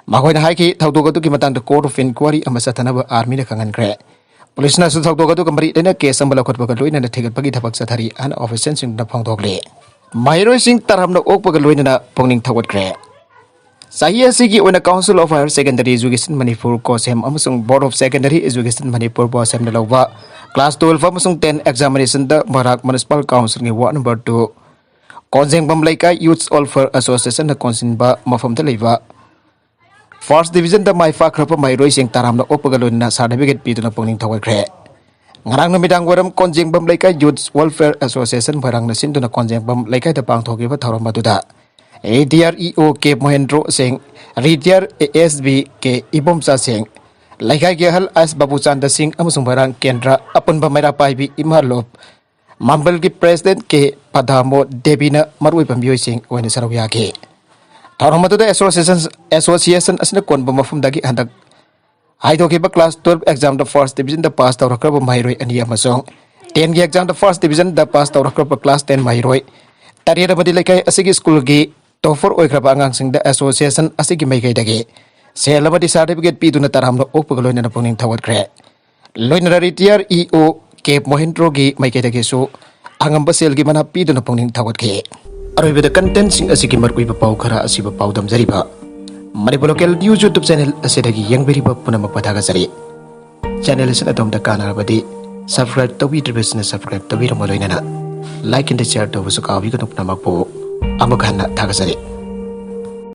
ꯃꯈꯣꯏꯅ ꯍꯥꯏꯈꯤ, ꯊꯧꯗꯣꯛ ꯑꯗꯨꯒꯤ ꯃꯇꯥꯡꯗ ꯀꯣꯔꯠ ꯑꯣꯐ ꯏꯟꯀ꯭ꯋꯥꯔꯤ ꯑꯃ ꯆꯠꯊꯅꯕ ꯑꯥꯔꯃꯤꯅ ꯈꯪꯍꯟꯈ꯭ꯔꯦ꯫ ꯄꯨꯂꯤꯁꯅꯁꯨ ꯊꯧꯗꯣꯛ ꯑꯗꯨꯒ ꯃꯔꯤ ꯂꯩꯅ ꯀꯦꯁ ꯑꯃ ꯂꯧꯈꯠꯄꯒ ꯂꯣꯏꯅꯅ ꯊꯤꯒꯠꯄꯒꯤ ꯊꯕꯛ ꯆꯠꯊꯔꯤ ꯍꯥꯏꯅ ꯑꯣꯐꯤꯁꯤꯌꯦꯜꯁꯤꯡꯗꯨꯅ ꯐꯣꯡꯗꯣꯛꯂꯤ꯫ ꯃꯍꯩꯔꯣꯏꯁꯤꯡ ꯇꯔꯥꯝꯅ ꯑꯣꯛꯄꯒ ꯂꯣꯏꯅꯅ ꯄꯨꯛꯅꯤꯡ ꯊꯧꯒꯠꯈ꯭ꯔꯦ꯫ ꯆꯍꯤ ꯑꯁꯤꯒꯤ ꯑꯣꯏꯅ Council of Higher Secondary Education Manipur, ꯀꯣꯁꯦꯝ ꯑꯃꯁꯨꯡ Board of Secondary Education Manipur, ꯕꯣꯁꯦꯝꯅ ꯂꯧꯕ class twelve ꯑꯃꯁꯨꯡ ten examinationꯗ ꯕꯔꯥꯛ Municipal Councilꯒꯤ ward number two ꯀꯣꯟꯖꯦꯡꯕꯝ ꯂꯩꯀꯥꯏ Youths Welfare Associationꯅ ꯀꯣꯟꯁꯤꯟꯕ ꯃꯐꯝꯗ ꯂꯩꯕ first divisionꯗ ꯃꯥꯏ ꯄꯥꯛꯈ꯭ꯔꯕ ꯃꯍꯩꯔꯣꯏꯁꯤꯡ ꯇꯔꯥꯝꯅ ꯑꯣꯛꯄꯒ ꯂꯣꯏꯅꯅ certificate ꯄꯤꯗꯨꯅ ꯄꯨꯛꯅꯤꯡ ꯊꯧꯒꯠꯈ꯭ꯔꯦ꯫ ꯉꯔꯥꯡ ꯅꯨꯃꯤꯗꯥꯡ ꯋꯥꯏꯔꯝ ꯀꯣꯟꯖꯦꯡꯕꯝ ꯂꯩꯀꯥꯏ Youths Welfare Association ꯃꯣꯏꯔꯥꯡꯅ ꯁꯤꯟꯗꯨꯅ ꯀꯣꯟꯖꯦꯡꯕꯝ ꯂꯩꯀꯥꯏꯗ ꯄꯥꯡꯊꯣꯛꯈꯤꯕ ꯊꯧꯔꯝ ꯑꯗꯨꯗ ꯔꯤꯇꯤꯌꯥꯔ ꯏ ꯑꯣ ꯀꯦ ꯃꯣꯍꯦꯟꯗ꯭ꯔꯣ ꯁꯤꯡ, ꯔꯤꯇꯤꯌꯥꯔ ꯑꯦ ꯑꯦꯁ ꯕꯤ ꯀꯦ ꯏꯕꯣꯝꯆꯥ ꯁꯤꯡ, ꯂꯩꯀꯥꯏꯒꯤ ꯑꯍꯜ ꯑꯦꯁ ꯕꯥꯕꯨꯆꯥꯟꯗ ꯁꯤꯡ ꯑꯃꯁꯨꯡ ꯃꯣꯏꯔꯥꯡ ꯀꯦꯟꯗ꯭ꯔ ꯑꯄꯨꯟꯕ ꯃꯩꯔꯥ ꯄꯥꯏꯕꯤ ꯏꯃꯥ ꯂꯣꯞ ꯃꯥꯝꯕꯜꯒꯤ ꯄ꯭ꯔꯦꯁꯤꯗꯦꯟꯠ ꯀꯦ ꯄꯗꯥꯃꯣ ꯗꯦꯕꯤꯅ ꯃꯔꯨꯑꯣꯏꯕ ꯃꯤꯑꯣꯏꯁꯤꯡ ꯑꯣꯏꯅ ꯁꯔꯨꯛ ꯌꯥꯈꯤ꯫ ꯊꯧꯔꯝ ꯑꯗꯨꯗ ꯑꯦꯁꯣꯁꯤꯌꯦꯁꯟ ꯑꯦꯁꯣꯁꯤꯌꯦꯁꯟ ꯑꯁꯤꯅ ꯀꯣꯟꯕ ꯃꯐꯝꯗꯒꯤ ꯍꯟꯗꯛ ꯍꯥꯏꯗꯣꯛꯈꯤꯕ ꯀ꯭ꯂꯥꯁ ꯇꯨꯋꯦꯜꯐ ꯑꯦꯛꯖꯥꯝꯗ ꯐꯥꯔꯁ ꯗꯤꯕꯤꯖꯟꯗ ꯄꯥꯁ ꯇꯧꯔꯛꯈ꯭ꯔꯕ ꯃꯍꯩꯔꯣꯏ ꯑꯅꯤ ꯑꯃꯁꯨꯡ ꯇꯦꯟꯒꯤ ꯑꯦꯛꯖꯥꯝꯗ ꯐꯥꯔꯁ ꯗꯤꯕꯤꯖꯟꯗ ꯄꯥꯁ ꯇꯧꯔꯛꯈ꯭ꯔꯕ ꯀ꯭ꯂꯥꯁ ꯇꯦꯟ ꯃꯍꯩꯔꯣꯏ ꯇꯔꯦꯠ ꯑꯃꯗꯤ ꯂꯩꯀꯥꯏ ꯑꯁꯤꯒꯤ ꯁ꯭ꯀꯨꯜꯒꯤ ꯇꯣꯄꯔ ꯑꯣꯏꯈ꯭ꯔꯕ ꯑꯉꯥꯡꯁꯤꯡꯗ ꯑꯦꯁꯣꯁꯤꯌꯦꯁꯟ ꯑꯁꯤꯒꯤ ꯃꯥꯏꯀꯩꯗꯒꯤ ꯁꯦꯜ ꯑꯃꯗꯤ ꯁꯥꯔꯇꯤꯐꯤꯀꯦꯠ ꯄꯤꯗꯨꯅ ꯇꯔꯥꯝꯅ ꯑꯣꯛꯄꯒ ꯂꯣꯏꯅꯅ ꯄꯨꯛꯅꯤꯡ ꯊꯧꯒꯠꯈ꯭ꯔꯦ꯫ ꯂꯣꯏꯅꯅ ꯔꯤꯇꯤꯌꯥꯔ ꯏ ꯑꯣ ꯀꯦ ꯃꯣꯍꯦꯟꯗ꯭ꯔꯣꯒꯤ ꯃꯥꯏꯀꯩꯗꯒꯤꯁꯨ ꯑꯉꯝꯕ ꯁꯦꯜꯒꯤ ꯃꯅꯥ ꯄꯤꯗꯨꯅ ꯄꯨꯛꯅꯤꯡ ꯊꯧꯒꯠꯈꯤ꯫ ꯑꯔꯣꯏꯕꯗ ꯀꯟꯇꯦꯟꯠꯁꯤꯡ ꯑꯁꯤꯒꯤ ꯃꯔꯨꯑꯣꯏꯕ ꯄꯥꯎ ꯈꯔ ꯑꯁꯤꯕꯨ ꯄꯥꯎꯗꯝꯖꯔꯤꯕ Manipur local news YouTube channel ꯑꯁꯤꯗꯒꯤ ꯌꯦꯡꯕꯤꯔꯤꯕ ꯄꯨꯝꯅꯃꯛꯄꯨ ꯊꯥꯒꯠꯆꯔꯤ꯫ ꯆꯦꯅꯦꯜ ꯑꯁꯤꯅ ꯑꯗꯣꯝꯗ ꯀꯥꯟꯅꯔꯕꯗꯤ ꯁꯕꯁꯀ꯭ꯔꯥꯏꯕ ꯇꯧꯕꯤꯗ꯭ꯔꯤꯕꯁꯤꯡꯅ ꯁꯕꯁꯀ꯭ꯔꯥꯏꯕ ꯇꯧꯕꯤꯔꯝꯕ ꯂꯣꯏꯅꯅ ꯂꯥꯏꯛ ꯑꯦꯟꯗ ꯁꯤꯌꯥꯔ ꯇꯧꯕꯁꯨ ꯀꯥꯎꯕꯤꯒꯅꯨ꯫ ꯄꯨꯝꯅꯃꯛꯄꯨ ꯑꯃꯨꯛ ꯍꯟꯅ ꯊꯥꯒꯠꯆꯔꯤ꯫